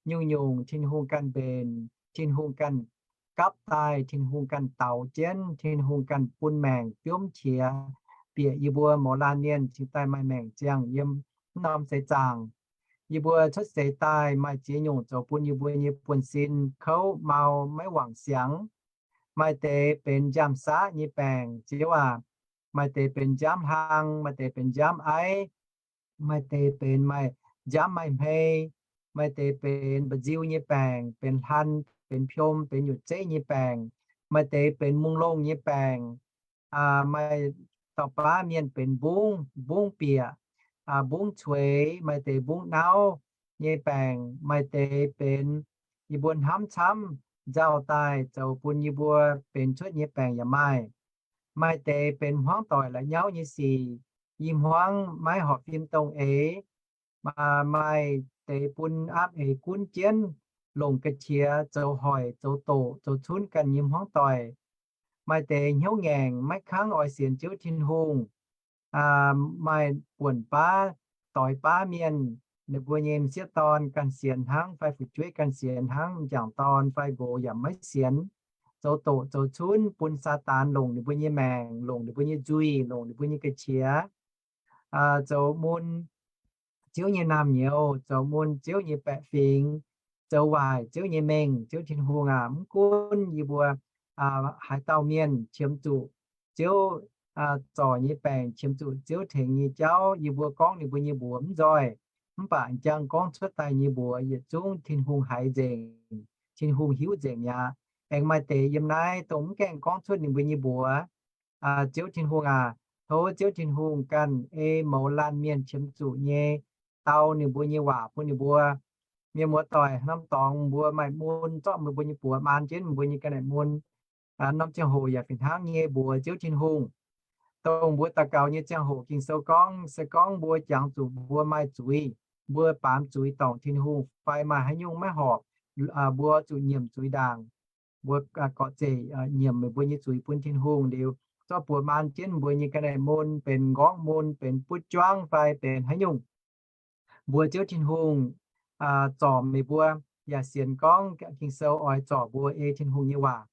Nyungc-nyungc Tin-Hungh ganh mbenc, Tin-Hungh ganh gapv daaih, Tin-Hungh ganh daux jienv, Tin-Hungh ganh bun maengc biomv qiex bieqc yie mbuo mouz laanh mienh cingx daaih maaih maengc ziangh yiem mv norm seix zaangc. Yie mbuo cuotv seix daaih maaih ziex nyungc zoux bun yie mbuo nyei buonv-sin kouv mau maiv wangc siangx. Maaih deix benx nziaamv-saqv nyei baengc, Ziouv aac. Maaih deix benx nziaamv hlang, maaih deix benx nziaamv aiv, maaih deix benx maaih nziaamv maaih hmei, maaih deix benx mba'nziu nyei baengc, benx hlan, benx piom, benx nyutc zeiv nyei baengc, maaih deix benx mungh longh nyei baengc. Maaih dauh baav mienh benx mbungv, mbungv bieqc, mbungv cueix, maaih deix mbungv nauv nyei baengc, maaih deix benx yie mbuo hnamv camv nzauh daaih zoux bun yie mbuo benx cuotv nyei baengc yaac maaih. Maaih deix benx hmuangv doic la'nyauv nyei sic, i hmuangv maiv horpc fim dongh eix. Maaih deix bun apv eix gunv jienv, longc ga'qiex zoux hoic, zoux doqc, zoux cunv ganh nyei hmuangv doic. Maaih deix hnyouv ngaengc maiv kangv oix sienx Ziouv Tin-Hungh. Maaih buonc baav doix baav mienh, ninh mbuo nyei m'sieqv dorn ganh sienx hnangv fai fu'jueiv ganh sienx hnangv, m'jangc dorn fai nqox yaac maiv sienx. Zoux doqc zoux cunv bun Saadaan longc ninh mbuo nyei maengc, longc ninh mbuo nyei nzuih, longc ninh mbuo nyei ga'qiex, zoux mun Ziouv nyei naamh nyouz, zoux mun Ziouv nyei baeqc fingx, zoux waaic Ziouv nyei mengh. Ziouv Tin-Hungh aac, mv gunv yie mbuo haaix dauh mienh qiemx zuqc Ziouv zorc nyei baengc, qiemx zuqc Ziouv tengx nyei jauv, yie mbuo gorngv ninh mbuo nyei mbuox mv nzoih, mv baac m'jangc gorngv cuotv daaih nyei mbuox yietc zungv Tin-Hungh haiz nzengc, Tin-Hungh hiuv nzengc mi'aqv. Aengx maaih deix yiem naaiv dongh mv gaengh gorngv cuotv ninh mbuo nyei mbuox. Ziouv Tin-Hungh aac, tov Ziouv Tin-Hungh ganh ei mouz laanh mienh qiemx zuqc nyei dau ninh mbuo nyei waac bun ninh mbuo. Mienh muoz-doic, norm dorngx mbuo maaih mun zorqv mbuo nyei buoz maan jienv mbuo nyei ga'naaiv mun. Norm ziangh hoc yaac fih hnangv nyei mbuox Ziouv Tin-Hungh. Dongh mbuo daux gaux nyei ziangh hoc Ging-Sou gorngv, se gorngv mbuo jangx zuqc mbuo maaih zuiz, mbuo baamz zuiz dorngc Tin-Hungh fai maaih haaix nyungc maiv horpc, mbuo zuqc nyiemc zuiz ndaangc. mbuo gorqv-zeic nyiemc meih mbuo nyei zuiz bun Tin-Hungh liuz, zorqv buoz maan jienv mbuo nyei ga'naaiv mun, benx nqorngv mun, benx butv juangv fai benx haaix nyungc. Mbuo Ziouv Tin-Hungh zorc meih mbuo, yaac sienx gorngv Ging-Sou oix zorc mbuo ei Tin-Hungh nyei waac.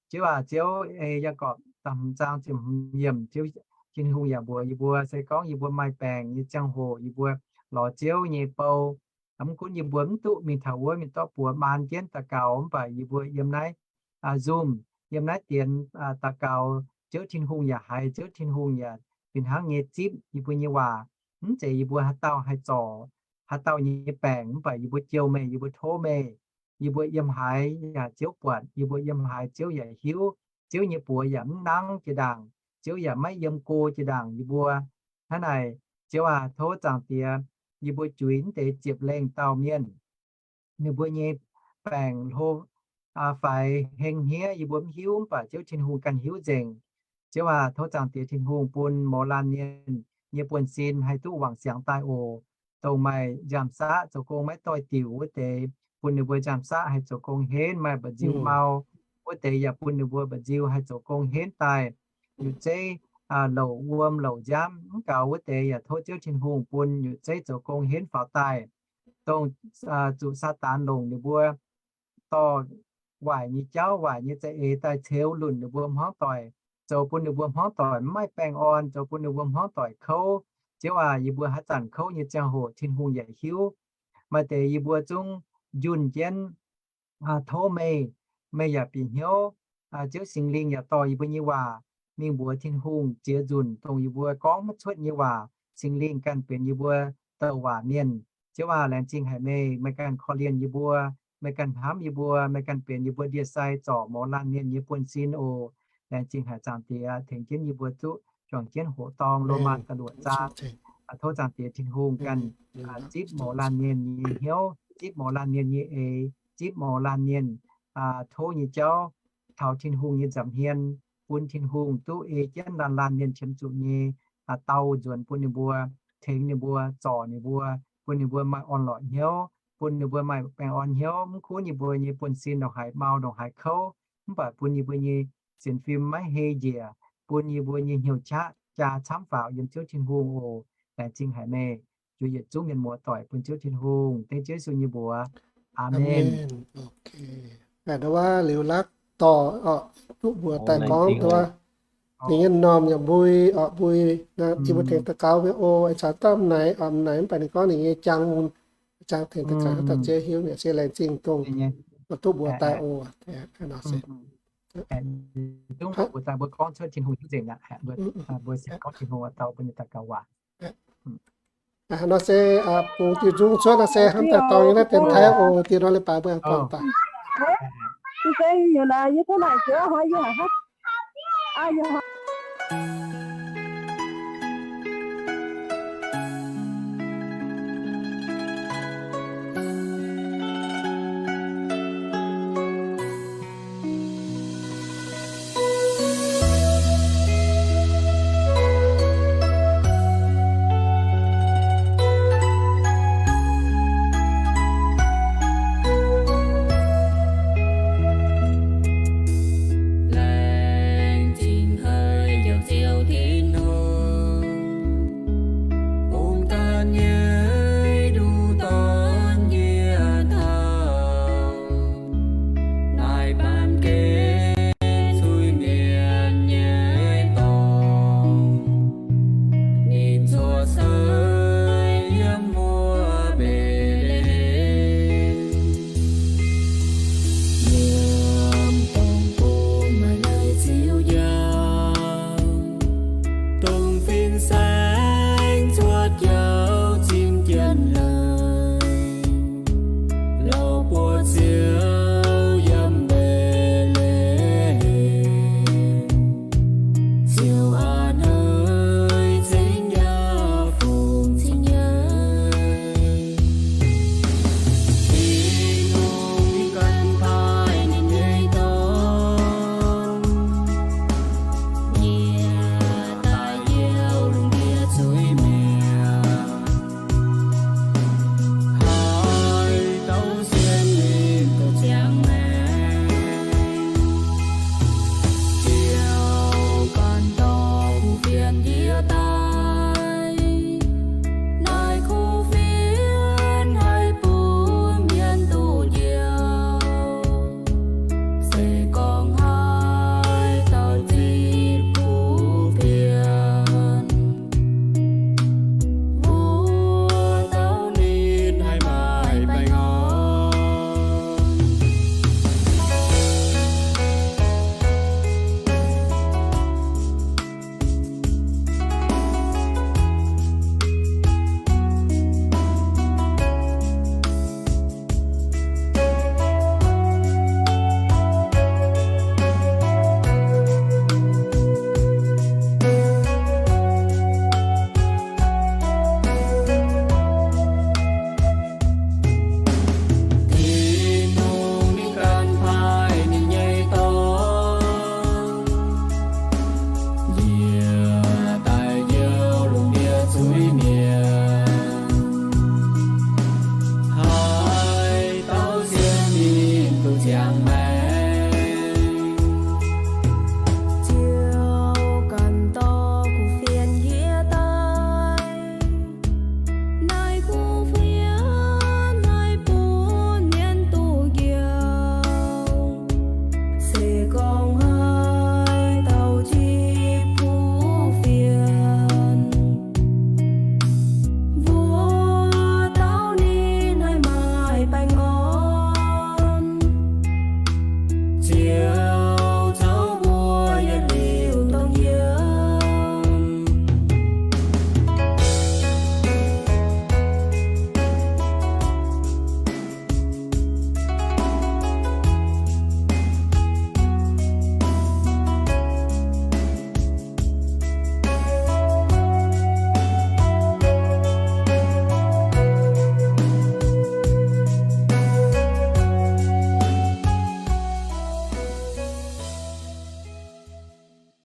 Ziouv aac, Ziouv ei Yaagorpc da'hmz zaang ziepc hmz yiemc, Ziouv Tin-Hungh yaac mbuox yie mbuo, se gorngv yie mbuo maaih baengc nyei ziangh hoc yie mbuo lorz Ziouv nyei bou. Mv gunv yie mbuo mv duqv mingh taux wuov mingh dorv buoz maan jienv daux gaux, mv baac yie mbuo yiem naaiv Zoom, yiem naaiv dienx daux gaux, Ziouv Tin-Hungh yaac haiz, Ziouv Tin-Hungh yaac fih hnangv nyei zipv yie mbuo nyei waac. Mv zeiz yie mbuo haaix dauh haih zorc haaix dauh nyei baengc, mv baac yie mbuo jouh meih, yie mbuo tov meih. Yie mbuo yiem haaix yaac Ziouv buatc, yie mbuo yiem haaix Ziouv yaac hiuv. Ziouv nyei buoz yaac mv nangv jiex ndaangc, Ziouv yaac maiv yiem go jiex ndaangc yie mbuo. Hnangv naaic, Ziouv aac, tov Zaangc Diex, yie mbuo juix mv deix ziepc lengh dauh mienh, ninh mbuo nyei baengc hlo faix heng hniev yie mbuo mv hiuv, mv baac Ziouv Tin-Hungh ganh hiuv nzengc. Ziouv aac, tov Zaangc Diex Tin-Hungh bun mouz laanh mienh nyei buonv-sin haih duqv wangc siangx daaih oc. Dongh maaih nziaamv-saqv zoux gong maiv doix-diuc wuov deix, bun ninh mbuo nziaamv-saqv haih zoux gong henv, maaih mba'nziu mau wuov deix yaac bun ninh mbuo mba'nziu haih zoux gong henv daaih. Liuz zeiv louc wuom louc nziaamv mv gaux wuov deix yaac tov Ziouv Tin-Hungh bun liuz zeiv zoux gong henv faaux daaih. Dongh zuqc Saadaan longc ninh mbuo dorh waaic nyei jauv, waaic nyei za'eix daaih ceux lunc ninh mbuo hmuangv doic, zoux bun ninh mbuo hmuangv doic mv maaih baengh orn, zoux bun ninh mbuo hmuangv doic kouv. Ziouv aac, yie mbuo haaix zanc kouv nyei ziangh hoc Tin-Hungh yaac hiuv. Maaih deix yie mbuo zungv njunh jienv tov meih, meih yaac bieqc hnyouv. Ziouv Singx Lingh yaac dorh yie mbuo nyei waac mingh mbuox Tin-Hungh ziex nzunc dongh yie mbuo gorngv maiv cuotv nyei waac. Singx Lingh ganh benx yie mbuo douc waac mienh. Ziouv aac, laengz zingh haic meih, meih ganh korv-lienh yie mbuo, meih ganh hnamv yie mbuo, meih ganh benx yie mbuo ndie-sai zorc mouz laanh mienh nyei buonv-sin oc. Laengz zingh haic Zaangc Diex tengx jienv yie mbuo duqv juangc jienv hoqc dorng Lomaa da'luoqc zaang. Tov Zaangc Diex Tin-Hungh ganh zipv mouz laanh mienh nyei hnyouv, zipv mouz laanh mienh nyei eix, zipv mouz laanh mienh tov nyei jauv taux Tin-Hungh nyei nza'hmien, bun Tin-Hungh duqv ei jienv laanh laanh mienh qiemx zuqc nyei dau nzuonx bun ninh mbuo, tengx ninh mbuo, zorc ninh mbuo, bun ninh mbuo maaih orn-lorqc hnyouv, bun ninh mbuo maaih baengh orn hnyouv. Mv gunv yie mbuo nyei buonv-sin ndongc haaix mau ndongc haaix kouv, mv baac bun yie mbuo nyei sienx fim maiv hei njiec, bun yie mbuo nyei hnyouv qaqv jaa camv faaux yiem Ziouv Tin-Hungh oc. Laengz zingh haic meih, juix yietc zungv mienh muoz-doic bun Ziouv Tin-Hungh. Dengv Ziouv Yesu nyei mbuox. Aamen. Aamen. Wuov liuz lakv dorh duqv mbuox daaih gorngv wuov, ninh nyei m'normh yaac mbui oc, mbui, jiex mbuo tengx daux gaux mingh oc. Ih zanc daaih m'naaic, m'naaic mv baac ninh gorngv ninh nyei jaang mun, jaang tengx daux gaux haaix dauh Ziouv hiuv mi'aqv. Se laengz zingh dongh duqv mbuox daaih oc. Nor se bungx diuh nzung cuotv nor se hnamv daaih dorng nyei naaiv dien taaih oc. Diuh nor leiz-baaix mbuo aengx buangh daaih.